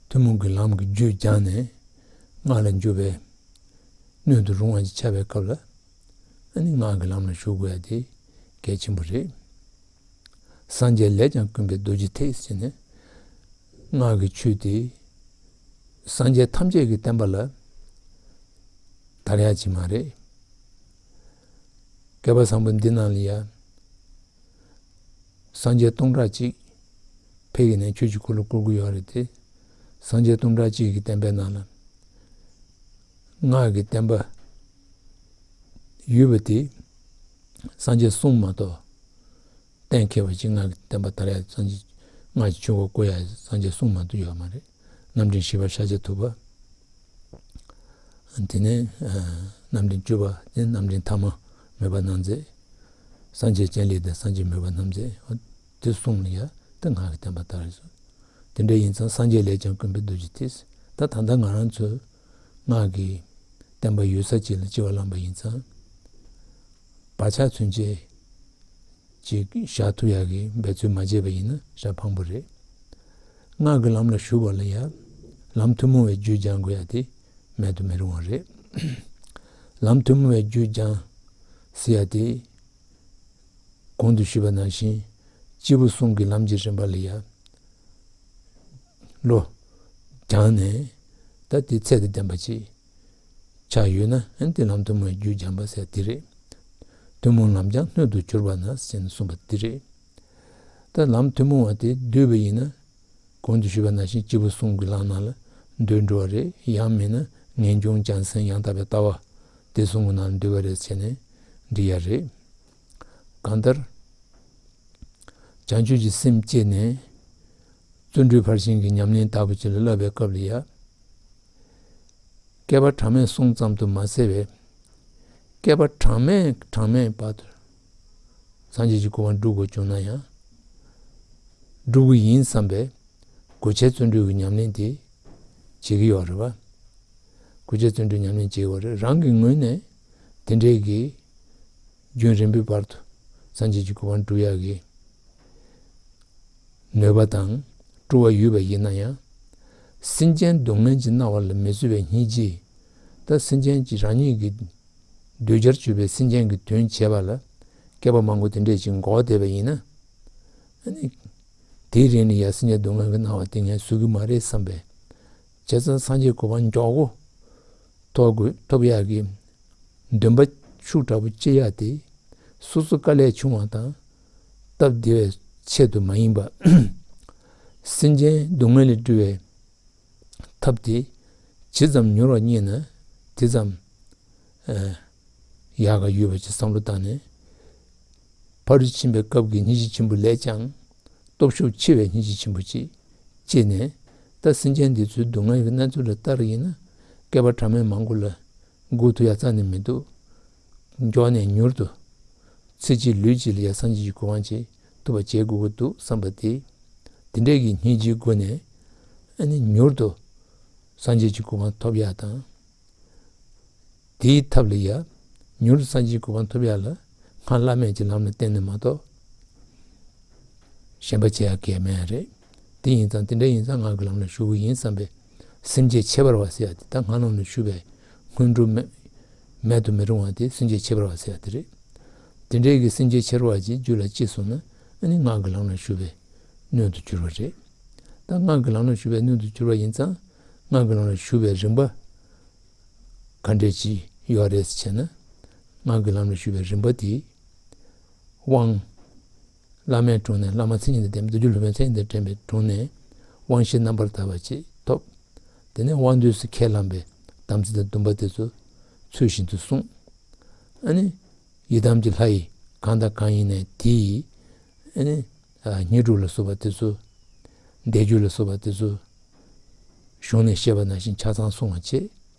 ཐུན་མོང་གི་ལམ་གྱི་རྒྱུད་སྦྱངས་ནས་སྔགས་ལ་འཇུག་པའི་སྣོད་དུ་རུང་བ་ཅིག་ཆགས་པའི་སྐབས་ལ། ཨ་ནི་སྔགས་ཀྱི་ལམ་ལ་ཞུགས་དགོས་ཡ་དེ་གལ་ཆེན་པོ་རེད། སངས་རྒྱས་ལས་ཀྱང་ཀུན་པའི་རྡོ་རྗེ་ཐེག་ཟེར་ནས། སྔགས་ཀྱི་ཆོས་དེ་སངས་རྒྱས་ཐམས་ཅད་ཀྱི་བསྟན་པ་ལ་དར་ཡ་ཅིག་མ་རེད། བསྐལ་པ་བཟང་པོ་འདི་ནང་ལ་ཡ། སངས་རྒྱས་སྟོང་ཕྲག་གཅིག་ཕ་གི་ནས་ཆོས་ཀྱི་འཁོར་ལོ་བསྐོར་གྱི་ཡོད་རེད་དེ། སངས་རྒྱས་སྟོང་ཕྲག་གཅིག་གི་བསྟན་པའི་ནང་ལ་སྔགས་ཀྱི་བསྟན་པ་ཡོད་པ་དེ་སངས་རྒྱས་གསུམ་མ་གཏོགས། གཏན་འཁེལ་བ་ཅིག་སྔགས་ཀྱི་བསྟན་པ་དར་ཡ་སངས་རྒྱས། སྔགས་ཀྱི་ཆོས་འཁོར་བསྐོར་ཡ་སངས་རྒྱས་གསུམ་མ་གཏོགས་ཡོད་མ་རེད། རྣམ་འདྲེན་བཞི་པ་ཤཱཀྱ་ཐུབ་པ། དེ་ནས་རྣམ་འདྲེན་བཅུ་པ་དེ་རྣམ་འདྲེན་ཐ་མ་མོས་པ་རྣམ་མཛེས། སངས་རྒྱས་སྤྱན་ལེགས་དང་སངས་རྒྱས་མོས་པ་རྣམ་མཛེས། དེ་གསུམ་ལ་ཡ་དེ་སྔགས་ཀྱི་བསྟན་པ་དར་སོང་། དེ་འདྲ་ཡིན་ཙང་སངས་རྒྱས་ལས་ཀྱང་ཀུན་པའི་རྡོ་རྗེ་ཐེག་ད་ད་ལྟ་ང་རང་ཚོ་སྔགས་ཀྱི་བསྟན་པ་ཡོད་ས་ཅིག་ལ་སྐྱེ་བ་བླངས་པ་ཡིན་ཙང་། བག་ཆགས་ཚུན་ཆད་ཅིག་བཞག་ཐུབ་ཡག་གི་འབད་རྩོལ་མ་བྱས་པ་ཡིན་ན་ཞེ་དྲག་ཕངས་པོ་རེད། སྔགས་ཀྱི་ལམ་ལ་ཞུགས་པ་ལ་ཡ། ལམ་ཐུན་མོང་བའི་རྒྱུད་སྦྱང་དགོས་ཡ་དེ་མེད་དུ་མི་རུང་བ་རེད། ལམ་ཐུན་མོང་བའི་རྒྱུད་སྦྱང་ཟེར་ཡ་དེ། གོང་དུ་ཞུས་པ་ནང་བཞིན་སྐྱེས་བུ་གསུམ་གྱི་ལམ་གྱི་རིམ་པ་ལ་ཡ། བློ་སྦྱངས་ནས་ད་དེ་ཚད་དང་ལྡན་པ་ཅིག་ཆགས་ཡོད་ན་ཨ་ནི་དེ་ལམ་ཐུན་མོང་བའི་རྒྱུད་སྦྱངས་པ་ཟེར་དེ་རེད། ཐུན་མོང་ལམ་སྦྱངས་སྣོད་དུ་གྱུར་པ་ན་ཟེར་ནས་གསུངས་པ་དེ་རེད། ད་ལམ་ཐུན་མོང་བ་དེ་བསྡུས་པ་ཡིན་ན། གོང་དུ་ཞུས་པ་ནང་བཞིན་སྐྱེས་བུ་གསུམ་གྱི་ལམ་ནང་ལ་སྡོད་འགྲོ་བ་རེད། ཡང་མིན་ན་ངེས་འབྱུང་བྱང་སེམས་ཡང་དག་པའི་ལྟ་བ་དེ་གསུམ་གྱི་ནང་ལ་སྡོད་པ་རེད་ཟེར་ནས་འགྲིག་ཡ་རེད། གང་ལྟར། བྱང་ཆུབ་ཀྱི་སེམས་བསྐྱེད་ནས་བརྩོན་འགྲུས་ཕར་ཕྱིན་གྱི་ཉམས་ལེན་ལྟ་བུ་ཅིག་ལ་བསླབ་པའི་སྐབས་ལ་ཡ། བསྐལ་པ་གྲངས་མེད་སོང་ཙམ་དུ་མ་ཟད་པའི། བསྐལ་པ་གྲངས་མེད་གྲངས་མེད་བར་དུ་སངས་རྒྱས་ཀྱི་གོ་འཕང་སྒྲུབ་དགོས་བྱུང་ན་ཡང་། སྒྲུབ་ཀྱི་ཡིན་བསམ་པའི་སྒོ་ཕྱེ་བརྩོན་འགྲུས་ཀྱི་ཉམས་ལེན་དེ་བྱེད་ཀྱི་ཡོད་རེད་བ། སྒོ་ཕྱེ་བརྩོན་འགྲུས་ཉམས་ལེན་བྱེད་ཀྱི་ཡོད་རེད། རང་གི་ངོས་ནས་དེ་འདྲའི་གི་རྒྱུན་རིང་པོའི་བར་དུ་སངས་རྒྱས་ཀྱི་གོ་འཕང་སྒྲུབ་ཡག་གི་ནུས་པ་དང་སྤྲོ་བ་ཡོད་པ་ཡིན་ན་ཡང་། སེམས་ཅན་སྡུག་བསྔལ་གྱི་སྣང་བ་ལ་མི་བཟོད་པའི་སྙིང་རྗེ། ད་སེམས་ཅན་གྱི་རང་ཉིད་ཀྱི་འདོད་བྱར་གྱུར་པའི་སེམས་ཅན་གྱི་དོན་བྱེད་པ་ལ་བསྐལ་པ་མང་པོ་དེ་འདྲས་ཅིག་འགོར་བསྡད་པ་ཡིན་ན། ཨ་ནི། དེའི་རིང་ལ་ཡང་སེམས་ཅན་སྡུག་བསྔལ་གྱི་སྣང་བ་དེ་ངས་བཟོད་ཀྱི་མ་རེད་བསམ་པས། བྱས་ཙང་སངས་རྒྱས་གོ་འཕང་མགྱོགས་པོ་ཐོབ་དགོས། ཐོབ་ཡག་གི་འདུན་པ་ཤུགས་དྲག་པོ་སྐྱེ་ཡག་དེ། སོ་སོ་དཀའ་ལས་ཆུང་བ་དང་སྟབས་བདེ་བའི་ཆེད་དུ་མ་ཡིན་པ། སེམས་ཅན་སྡུག་བསྔལ་ལས་སྒྲོལ་བའི་ཐབས་དེ་ཇི་ཙམ་མྱུར་བར་རྙེད་ན་དེ་ཙམ་ཨ་ཡག་ག་ཡོད་པ་ཅིག་བསམ་བློ་བཏང་ནས། ཕ་རོལ་ཕྱིན་པའི་སྐབས་ཀྱི་སྙིང་རྗེ་ཆེན་པོ་ལས་ཀྱང་སྟོབས་ཤུགས་ཆེ་བའི་སྙིང་རྗེ་ཆེན་པོ་ཅིག་སྐྱེས་ནས། ད་སེམས་ཅན་འདི་ཚོའི་སྡུག་བསྔལ་གྱི་གནས་ཚུལ་ལ་ལྟ་ར་ཡིན་ན། བསྐལ་པ་གྲངས་མེད་མང་པོ་ལ་སྒུག་ཐུབ་ཡ་རྩ་ནས་མི་འདུག་མགྱོགས་ནས་མྱུར་དུ་ཚེ་གཅིག་ལུས་གཅིག་ལ་ཡ་སངས་རྒྱས་ཀྱི་གོ་འཕང་ཅིག་ཐོབ་པ་བྱེད་དགོས་ཀྱི་འདུག་བསམ་པ་དེ། དེ་འདྲའི་གི་སྙིང་རྗེའི་སྒོ་ནས་ཨ་ནི་མྱུར་དུ་སངས་རྒྱས་ཀྱི་གོ་འཕང་ཐོབ་ཡ་དང་། དེའི་ཐབས་ལ་ཡ། མྱུར་དུ་སངས་རྒྱས་ཀྱི་གོ་འཕང་ཐོབ་ཡ་ལ་སྔགས་བླ་མེད་ཀྱི་ལམ་ལ་བརྟེན་ནས་མ་གཏོགས། གཞན་པ་བྱེད་ཡ་གལ་མེད་རེད། དེ་ཡིན་ཙང་དེ་འདྲ་ཡིན་ཙང་སྔགས་ཀྱི་ལམ་ལ་ཞུགས་ཀྱི་ཡིན་བསམ་པའི་སེམས་བསྐྱེད་ཁྱད་པར་བ་ཟེར་ཡ་དེ་ད་སྔགས་ལམ་ལ་ཞུགས་པའི་སྔོན་འགྲོ་མེད་མེད་དུ་མི་རུང་བ་དེ་སེམས་བསྐྱེད་ཁྱད་པར་བ་ཟེར་ཡ་དེ་རེད། དེ་འདྲའི་གི་སེམས་བསྐྱེད་ཁྱད་པར་བ་ཅིག་རྒྱུད་ལ་སྐྱེས་སོང་ན་ཨ་ནི་སྔགས་ཀྱི་ལམ་ལ་ཞུགས་པའི་སྣོད་དུ་གྱུར་པ་རེད། ད་སྔགས་ཀྱི་ལམ་ལ་ཞུགས་པའི་སྣོད་དུ་གྱུར་པ་ཡིན་ཙང་སྔགས་ཀྱི་ལམ་ལ་ཞུགས་པའི་རིམ་པ། ག་འདྲས་ཅིག་ཡོད་རེད་ཟེར་ན། སྔགས་ཀྱི་ལམ་ལ་ཞུགས་པའི་རིམ་པ་དེ། དབང་། བླ་མའི་དྲུང་ནས་བླ་མ་མཚན་ཉིད་དང་ལྡན་པའི་མདོ་རྒྱུད་སློབ་དཔོན་མཚན་ཉིད་དང་ལྡན་པའི་དྲུང་ནས་དབང་ཤེས་རྣམ་པར་དག་པ་ཅིག་ཐོབ། དེ་ནས་དབང་དུས་སུ་ཁས་བླངས་པའི་དམ་ཚིག་དང་སྡོམ་པ་དེ་ཚོ་ཚུལ་བཞིན་དུ་བསྲུང་། ཨ་ནི། ཡི་དམ་གྱི་ལྷ་ཡི་གང་དང་གང་ཡིན་ནའི་དེ་ཡི། ཨ་ནི། ཨ་བསྙེན་སྒྲུབ་ལ་སོགས་པ་དེ་ཚོ། བཟླས་བརྗོད་ལ་སོགས་པ་དེ་ཚོ། གཞུང་ནས་བཤད་པ་ནང་བཞིན་ཆ་ཚང་བསྲུང་བ་བྱེད།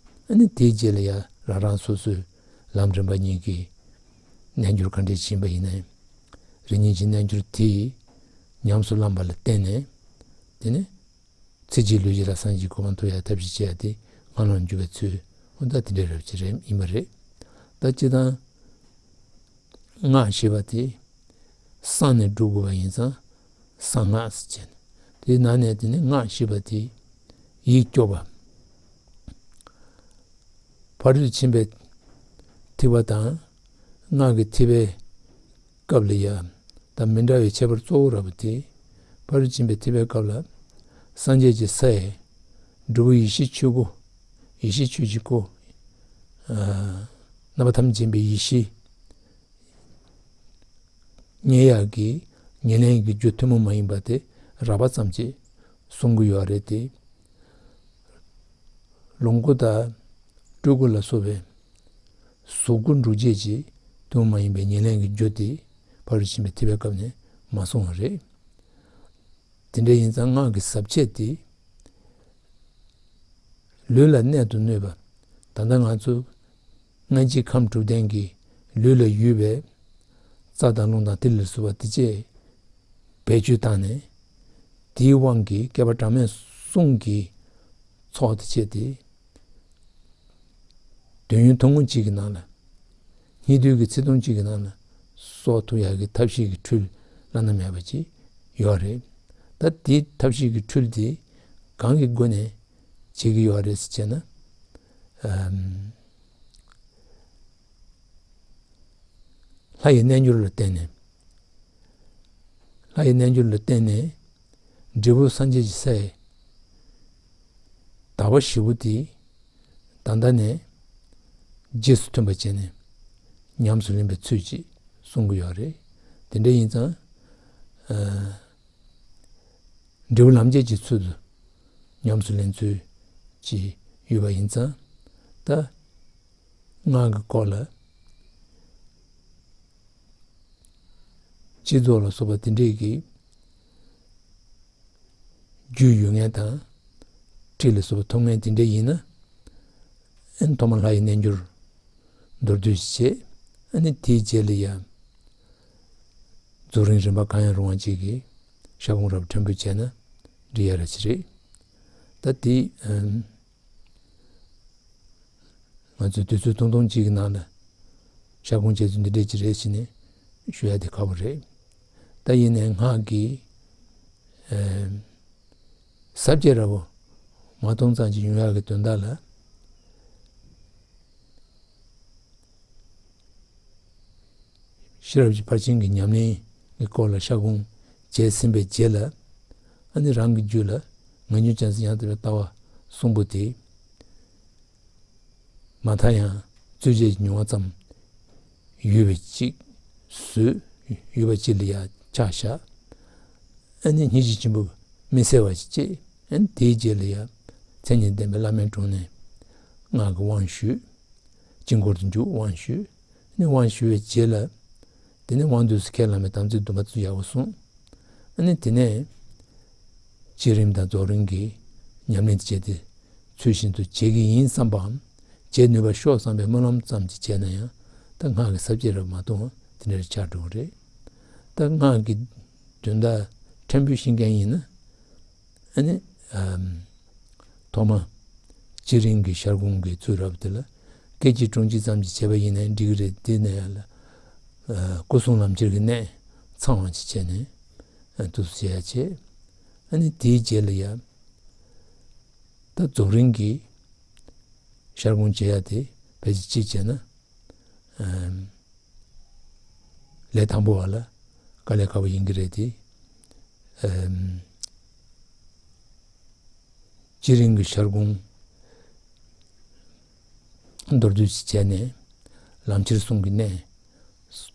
ཨ་ནི་དེའི་རྗེས་ལ་ཡང་རང་རང་སོ་སོའི་ལམ་རིམ་པ་གཉིས་ཀྱི་རྣལ་འབྱོར་ག་འདྲས་ཕྱིན་པ་ཡིན་ནའི། རིམ་གཉིས་ཀྱི་རྣལ་འབྱོར་དེ་ཉམས་སུ་བླངས་པ་ལ་བརྟེན་ནས། དེ་ནས་ཚེ་གཅིག་ལུས་གཅིག་ལ་སངས་རྒྱས་གོ་འཕང་ཐོབ་ཡ་ཐབས་ཤེས་བྱེད་ཡ་དེ་སྔགས་ལམ་འཇུག་པའི་ཚུལ། འོ་ད་དེ་འདྲའི་རབ་ཅིག་རེད་ཡིན་པ་རེད། ད་སྤྱིར་བཏང་། སྔགས་ཞེས་པ་དེ་གསང་ནས་སྒྲུབ་དགོས་པ་ཡིན་ཙང་གསང་སྔགས་ཟེར་བྱས་ནས། དེའི་ནང་ནས་དེ་ནི་སྔགས་ཞེས་པ་དེ་ཡིད་སྐྱོབ་པ། ཕ་རོལ་ཏུ་ཕྱིན་པའི་ཐེག་པ་དང་སྔགས་ཀྱི་ཐེག་པའི་སྐབས་ལ་ཡང་དང་མི་འདྲ་བའི་ཁྱད་པར་གཙོ་བོ་ར་བ་དེ། ཕ་རོལ་ཕྱིན་པའི་ཐེག་པའི་སྐབས་ལ་སངས་རྒྱས་ཀྱི་ས་ཡི་སྒྲུབ་པ་ཡེ་ཤེས་ཆོས་སྐུ། ཡེ་ཤེས་ཆོས་ཀྱི་སྐུ། རྣམ་པ་ཐམས་ཅད་མཁྱེན་པའི་ཡེ་ཤེས་རྙེད་ཡག་གི་ཉེར་ལེན་གྱི་རྒྱུ་ཐུན་མོང་མ་ཡིན་པ་དེ་རགས་པ་ཙམ་ཅིག་གསུང་གི་ཡོད་རེད་དེ། ལོངས་སྐུ་དང་སྤྲུལ་སྐུ་ལ་སོགས་པའི་གཟུགས་སྐུ་འགྲུབ་བྱེད་ཀྱི་ཐུན་མོང་མ་ཡིན་པའི་ཉེར་ལེན་གྱི་རྒྱུ་དེ་ཕ་རོལ་ཕྱིན་པའི་ཐེག་པའི་སྐབས་ནས་མ་གསུངས་པ་རེད། དེ་འདྲ་ཡིན་ཙང་སྔགས་ཀྱི་ཟབ་ཁྱད་དེ་ལུས་ལ་གནད་དུ་གནོད་པ། ད་ལྟ་ང་ཚོ་མངལ་སྐྱེས་ཁམས་དྲུག་ལྡན་གྱི་ལུས་ལ་ཡོད་པའི་རྩ་དང་རླུང་དང་དེ་ལ་སོགས་པ་དེ་བཅས་བེད་སྤྱོད་བཏང་ནས་དེའི་དབང་གིས་བསྐལ་པ་གྲངས་མེད་གསུམ་གྱི་ཚོགས་དེ་བཅས་ཏེ། དུས་ཡུན་ཐུང་ངུ་གཅིག་གི་ནང་ལ། སྙིགས་དུས་ཀྱི་ཚེ་ཐུང་གཅིག་གི་ནང་ལ་གསོག་ཐུབ་ཡག་གི་ཐབས་ཤེས་ཀྱི་འཕྲུལ་བླ་ན་མེད་པ་ཅིག་ཡོད་རེད། ད་དེའི་ཐབས་ཤེས་ཀྱི་འཕྲུལ་དེ་གང་གི་སྒོ་ནས་བྱེད་ཀྱི་ཡོད་རེད་ཟེར་བྱས་ན། ཨམ། ལྷ་ཡི་རྣལ་འབྱོར་ལ་བརྟེན་ནས། ལྷ་ཡི་རྣལ་འབྱོར་ལ་བརྟེན་ནས་འབྲས་བུ་སངས་རྒྱས་ཀྱི་སའི་བདག་པོ་བཞི་པོ་དེ་ད་ལྟ་ནས་རྗེས་སུ་མཐུན་པ་བྱས་ནས་ཉམས་སུ་ལེན་པའི་ཚུལ་ཅིག་གསུང་གི་ཡོད་རེད། དེ་འདྲ་ཡིན་ཙང་། ཨ། འབྲས་བུ་ལམ་བྱེད་ཀྱི་ཚུལ་དུ་ཉམས་སུ་ལེན་ཚུལ་གྱི་ཡོད་པ་ཡིན་ཙང་། ད་སྔགས་ཀྱི་སྐོར་ལ་སྤྱི་ཚོགས་ལ་སོགས་པ་དེ་འདྲས་ཀྱི་རྒྱུས་ཡོད་མཁན་དང་ཁྲིད་ལ་སོགས་པ་ཐོབ་མཁན་དེ་འདྲས་ཡིན་ན། ཨ་ནི་ཐོག་མར་ལྷ་ཡི་རྣལ་འབྱོར་མདོར་བསྡུས་ཤིག་བྱེད། ཨ་ནི་དེའི་རྗེས་ལ་ཡང་རྫོགས་རིམ་རིམ་པ་གང་ཡང་རུང་བ་གཅིག་གི་ཞལ་སྐོང་རབ་ཕྲན་བུ་བྱས་ན་འགྲིག་ཡ་ར་ཅིག་རེད། ད་དེ་ཨམ། ང་ཚོས་དུས་ཚོད་ཐུང་ཐུང་གཅིག་གི་ནང་ལ་ཞལ་སྐོང་བྱས་ཚུལ་འདི་འདྲས་ཅིག་རེད་ཟེར་ནས་ཞུ་ཡ་དེ་ཁག་པོ་རེད། ད་ཡིན་ནའི་སྔགས་ཀྱི་ཨམ། ཟབ་རྒྱས་ར་བ་མ་གཏོང་ཙམ་ཅིག་ཡོང་ཡག་གི་དོན་དག་ལ། ཤེས་རབ་ཀྱི་ཕར་ཕྱིན་གྱི་ཉམས་ལེན་གྱི་སྐོར་ལ་ཤར་སྒོམ་བྱས་ཟིན་པའི་རྗེས་ལ། ཨ་ནི་རང་གི་རྒྱུད་ལ་ངེས་འབྱུང་རྒྱལ་མཚན་ཡང་དག་པའི་ལྟ་བ་གསུམ་པོ་དེ་མ་མཐའ་ཡང་རྩོད་བྱེད་ཀྱི་མྱོང་བ་ཙམ་ཡོད་པའི་གཅིག་བཟོས། ཡོད་པ་གཅིག་ལ་ཡང་ཆ་བཞག་ཨ་ནི་སྙིང་རྗེ་ཆེན་པོས་མི་གསལ་བ་ཞིག་བྱས། ཨ་ནི་དེའི་རྗེས་ལ་ཡང་མཚན་ཉིད་ལྡན་པའི་བླ་མའི་དྲུང་ནས་སྔགས་ཀྱི་དབང་ཞུས། དཀྱིལ་འཁོར་དུ་འཇུག་དབང་ཞུས། ནི་དབང་ཞུ་བའི་རྗེས་ལ། དེ་ནས་དབང་དུས་སུ་ཁས་བླངས་པའི་དམ་ཚིག་སྡོམ་པ་ཚུ་ཡག་པོ་སྲུང་། ཨ་ནི་དེ་ནས་བསྐྱེད་རིམ་དང་རྫོགས་རིམ་གྱི་ཉམས་ལེན་བྱས་ཏེ་ཚུལ་བཞིན་དུ་བྱེད་ཀྱི་ཡིན་བསམ་པའམ་བྱེད་ནུས་པ་ཤོག་བསམ་པའི་སྨོན་ལམ་ཙམ་ཅིག་བྱས་ན་ཡང་ད་སྔགས་ཀྱི་ཟབ་རྒྱས་རབ་མ་གཏོང་བ་དེ་འདྲར་ཆགས་འགྲོ་གི་རེད། ད་སྔགས་ཀྱི་དོན་དག་ཕྲན་བུ་ཤེས་མཁན་ཡིན་ན། ཨ་ནི་ཨམ། ཐོག་མ་བསྐྱེད་རིམ་གྱི་ཤར་སྒོམ་གྱི་ཚུལ་རབ་དེ་ལ་སྐད་ཅིག་སྒྲུང་གཅིག་ཙམ་ཞིག་བྱས་པ་ཡིན་ན་འགྲིག་གི་རེད། དེ་ནས་ཡང་ལ་ཨ་སྐུ་གསུམ་ལམ་ཁྱེར་གྱི་གནད་ཚང་བ་ཞིག་བྱས་ནས་ཨ་འདུག་སེ་བྱེད་ཡ་བྱེད། ཨ་ནི་དེའི་རྗེས་ལ་ཡང་ད་རྫོགས་རིམ་གྱི་ཤར་སྒོམ་བྱེད་ཡ་དེ་ཕལ་ཆེར་གཅིག་བྱས་ན། ཨམ། ལས་དང་པོ་བ་ལ་དཀའ་ལས་ཁག་པོ་ཡིན་གྱི་རེད་དེ། ཨམ། བསྐྱེད་རིམ་གྱི་ཤར་སྒོམ་མདོར་བསྡུས་ཤིག་བྱས་ནས་ལམ་ཁྱེར་གསུམ་གྱི་གནད།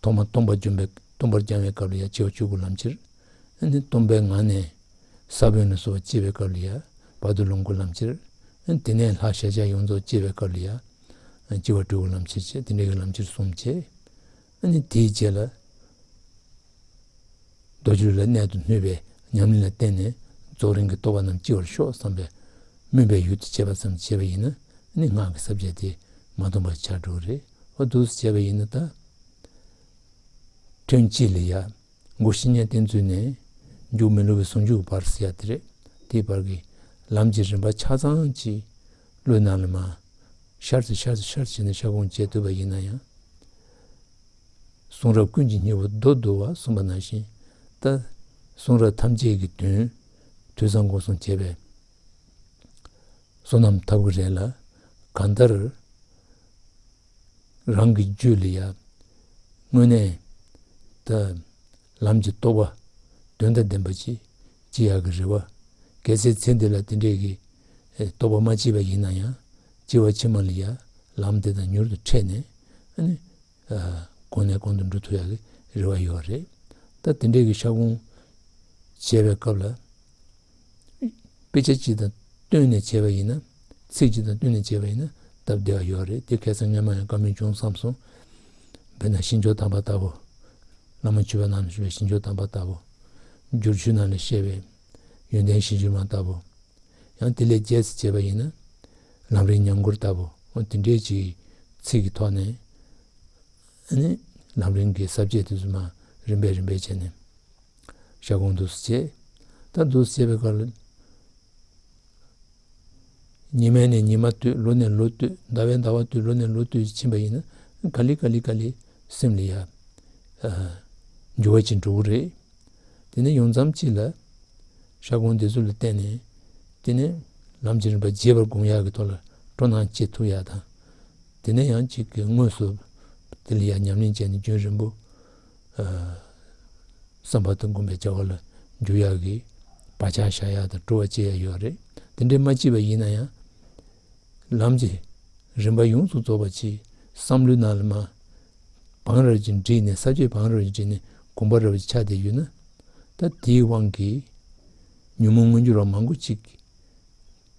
ཐོག་མ་སྟོང་པར་འཇོམས་པའི་སྟོང་པར་སྦྱང་བའི་སྐབས་ལ་ཡང་སྐྱེ་བ་བཅུ་དགུ་ལམ་ཁྱེར། ཨ་ནི་སྟོང་པའི་ངང་ནས་ས་བོན་ལ་སོགས་པ་སྐྱེ་བའི་སྐབས་ལ་ཡང་བར་དོ་ལོངས་སྐུ་ལམ་ཁྱེར། ཨ་ནི་དེ་ནས་ལྷ་ཤཱཀྱ་ཡོངས་རྫོགས་སྐྱེ་བའི་སྐབས་ལ་ཡང་སྐྱེ་བ་དྲུག་གི་ལམ་ཁྱེར་བྱས། དེ་འདྲའི་གི་ལམ་ཁྱེར་གསུམ་བྱས། ཨ་ནི་དེའི་རྗེས་ལ་རྡོ་རྗེ་ལ་གནད་དུ་སྣུན་པའི་ཉམས་ལེན་ལ་བརྟེན་ནས་རྫོགས་རིམ་གྱི་རྟོགས་པ་རྣམས་སྐྱེ་བར་ཤོག་བསམ་པའི་སྨོན་པའི་ཡུལ་དུ་བྱས་པ་ཙམ་བྱས་པ་ཡིན་ན། ཨ་ནི་སྔགས་ཀྱི་ཟབ་རྒྱས་དེ་མ་སྟོང་པར་ཆགས་འགྲོ་གི་རེད། འོ་འདུག་སེ་བྱས་པ་ཡིན་ན་ད། ཐུན་གཅིག་ལ་ཡ། སྒོ་བཤེས་གཉེན་བསྟེན་ཚུལ་ནས་མཇུག་མི་སླུ་བའི་ཟུང་འཇུག་བར་ཟེར་ཡ་དེ་རེད། དེའི་བར་གྱི་ལམ་གྱི་རིམ་པ་ཆ་ཚང་གཅིག་བློའི་ནང་ལ་མར་ཤར་ཚུར་ཤར་ཚུར་ཤར་བྱས་ནས་ཤར་སྒོམ་བྱེད་ཐུབ་པ་ཡིན་ན་ཡང་། གསུང་རབ་ཀུན་གྱི་སྙིང་པོ་མདོར་བསྡུ་བ་གསུངས་པ་ནང་བཞིན། ད་གསུང་རབ་ཐམས་ཅད་ཀྱི་དོན་ ཐོས་བསམ་སྒོམ་གསུམ་བྱས་པའི་བསོད་ནམས་ཐོབ་ཀྱི་རེད་ལ། གང་ལྟར་རང་གི་རྒྱུད་ལ་ཡ་དངོས་གནས་ད་ལམ་གྱི་རྟོགས་པ་དོན་དང་ལྡན་པ་ཅིག་སྐྱེ་ཡག་གི་རེ་བ། གལ་སྲིད་ཚེ་འདི་ལ་དེ་འདྲས་ཀྱི་ཨེ་རྟོགས་པ་མ་སྐྱེས་པ་ཡིན་ན་ཡང་། སྐྱེ་བ་ཕྱི་མ་ལ་ཡ་ལམ་དེ་དང་མྱུར་དུ་འཕྲད་ནས། ཨ་ནི་ཨ་གོང་ནས་གོང་དུ་འགྲོ་ཐུབ་ཡག་གི་རེ་བ་ཡོད་རེད། ད་དེ་འདྲས་ཀྱི་ཤ་སྒོང་བྱས་པའི་སྐབས་ལ། དཔེ་ཆ་གཅིག་དང་བསྟུན་ནས་བྱས་པ་ཡིན་ན། ཚིག་གཅིག་དང་བསྟུན་ནས་བྱས་པ་ཡིན་ན་སྟབས་བདེ་བ་ཡོད་རེད། དེ་ཁ་སང་སྔོན་མ་ཡང་བཀའ་མོལ་བྱུང་བསམ་སོང་། དཔེར་ན་ཞིང་མཆོག་དམ་པ་ལྟ་བུ། བླ་མ་བཅུ་པ་ནང་ལ་བཞུགས་པའི་ཞིང་མཆོག་དམ་པ་ལྟ་བུ། བསྒྱུར་ཆོས་ནང་ལ་བཤད་པའི་ཡོན་ཏན་གཞིར་གྱུར་མ་ལྟ་བུ། ཡང་དེ་ལས་རྒྱས་སུ་བྱས་པ་ཡིན་ན། ལམ་རིམ་ཉམས་མགུར་ལྟ་བུ། འོ་དེ་འདྲའི་ཅིག་ཚིག་གི་ཐོག་ནས། ཨ་ནི་ལམ་རིམ་གྱི་ས་བཅད་དེ་ཚོ་མར་རིམ་པས་རིམ་པས་བྱས་ནས་ཞལ་སྒོང་འདུག་སེ་བྱས། ད་འདུག་སེ་བྱས་པའི་སྐབས་ལ། ཉི་མ་ནས་ཉི་མ་ལྟོས། ལོ་ནས་ལོ་ལྟོས། ཟླ་བས་ཟླ་བ་ལྟོས། ལོ་ནས་ལོ་ལྟོས་ཕྱིན་པ་ཡིན་ན། ག་ལེ་ག་ལེ་ག་ལེ་སེམས་ལ་ཡ་ཨ་འགྱུར་བ་ཅིག་འགྲོ་གི་རེད། དེ་ནས་ཡོང་མཚམས་གཅིག་ལ་ཤ་སྒོང་འདི་ཚོ་ལ་བརྟེན་ནས། དེ་ནས་ལམ་གྱི་རིམ་པ་རྒྱས་པར་སྒོམ་ཡག་གི་ཐོག་ལ་སྤྲོ་སྣང་སྐྱེ་ཐུབ་ཡག་དང་། དེ་ནས་ཡང་གཅིག་གི་དངོས་སུ་དེ་ལ་ཡང་ཉམས་ལེན་བྱས་ནས་རྒྱུན་རིང་པོ་ཨ་བསམ་པ་དང་སྒོམ་པའི་བྱ་བ་ལ་འཇུག་ཡག་གི་བག་ཆགས་བཞག་ཡག་དང་སྤྲོ་བ་སྐྱེ་ཡག་ཡོད་རེད། དེ་འདྲས་མ་སྐྱེས་པ་ཡིན་ན་ཡང་། ལམ་གྱི་རིམ་པ་ཡོངས་སུ་རྫོགས་པ་ཅིག་བསམ་བློའི་ནང་ལ་མར་བང་རབ་ཅིག་བསྒྲིགས་ནས། ས་བཅད་བང་རབ་ཅིག་བསྒྲིགས་ནས་གོམ་པ་རབ་ཅིག་ཆགས་བསྡད་ཡོད་ན། ད་དེའི་དབང་གིས་ཉོན་མོངས་མངོན་གྱུར་བ་མང་པོ་ཅིག་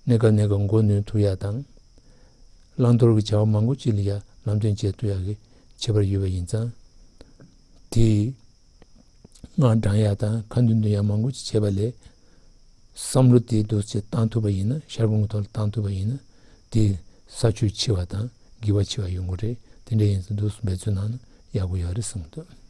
གནས་སྐབས་གནས་སྐབས་མགོ་ནོན་ཐུབ་ཡག་དང་། བླང་དོར་གྱི་བྱ་བ་མང་པོ་ཅིག་ལ་ཡང་ལམ་སྟོན་བྱེད་ཐུབ་ཡག་གི་ཁྱད་པར་ཡོད་པ་ཡིན་ཙང་། དེའི་སྔགས་བགྲང་ཡག་དང་ཁ་འདོན་འདོན་ཡག་མང་པོ་ཅིག་བྱས་པ་ལས། བསམ་བློ་དེ་འདུག་སེ་བཏང་ཐུབ་པ་ཡིན་ན། ཤ་སྒོང་གི་ཐོག་ལ་བཏང་ཐུབ་པ་ཡིན་ན། དེ་ས་ཆུ་ཆེ་བ་དང་དགེ་བ་ཆེ་བ་ཡོང་གི་རེད། དེ་འདྲ་ཡིན་ཙང་འདུག་སེ་འབད་བརྩོན་གནང་ན་ཡག་པོ་ཡོད་རེད་བསམ་གྱི་འདུག།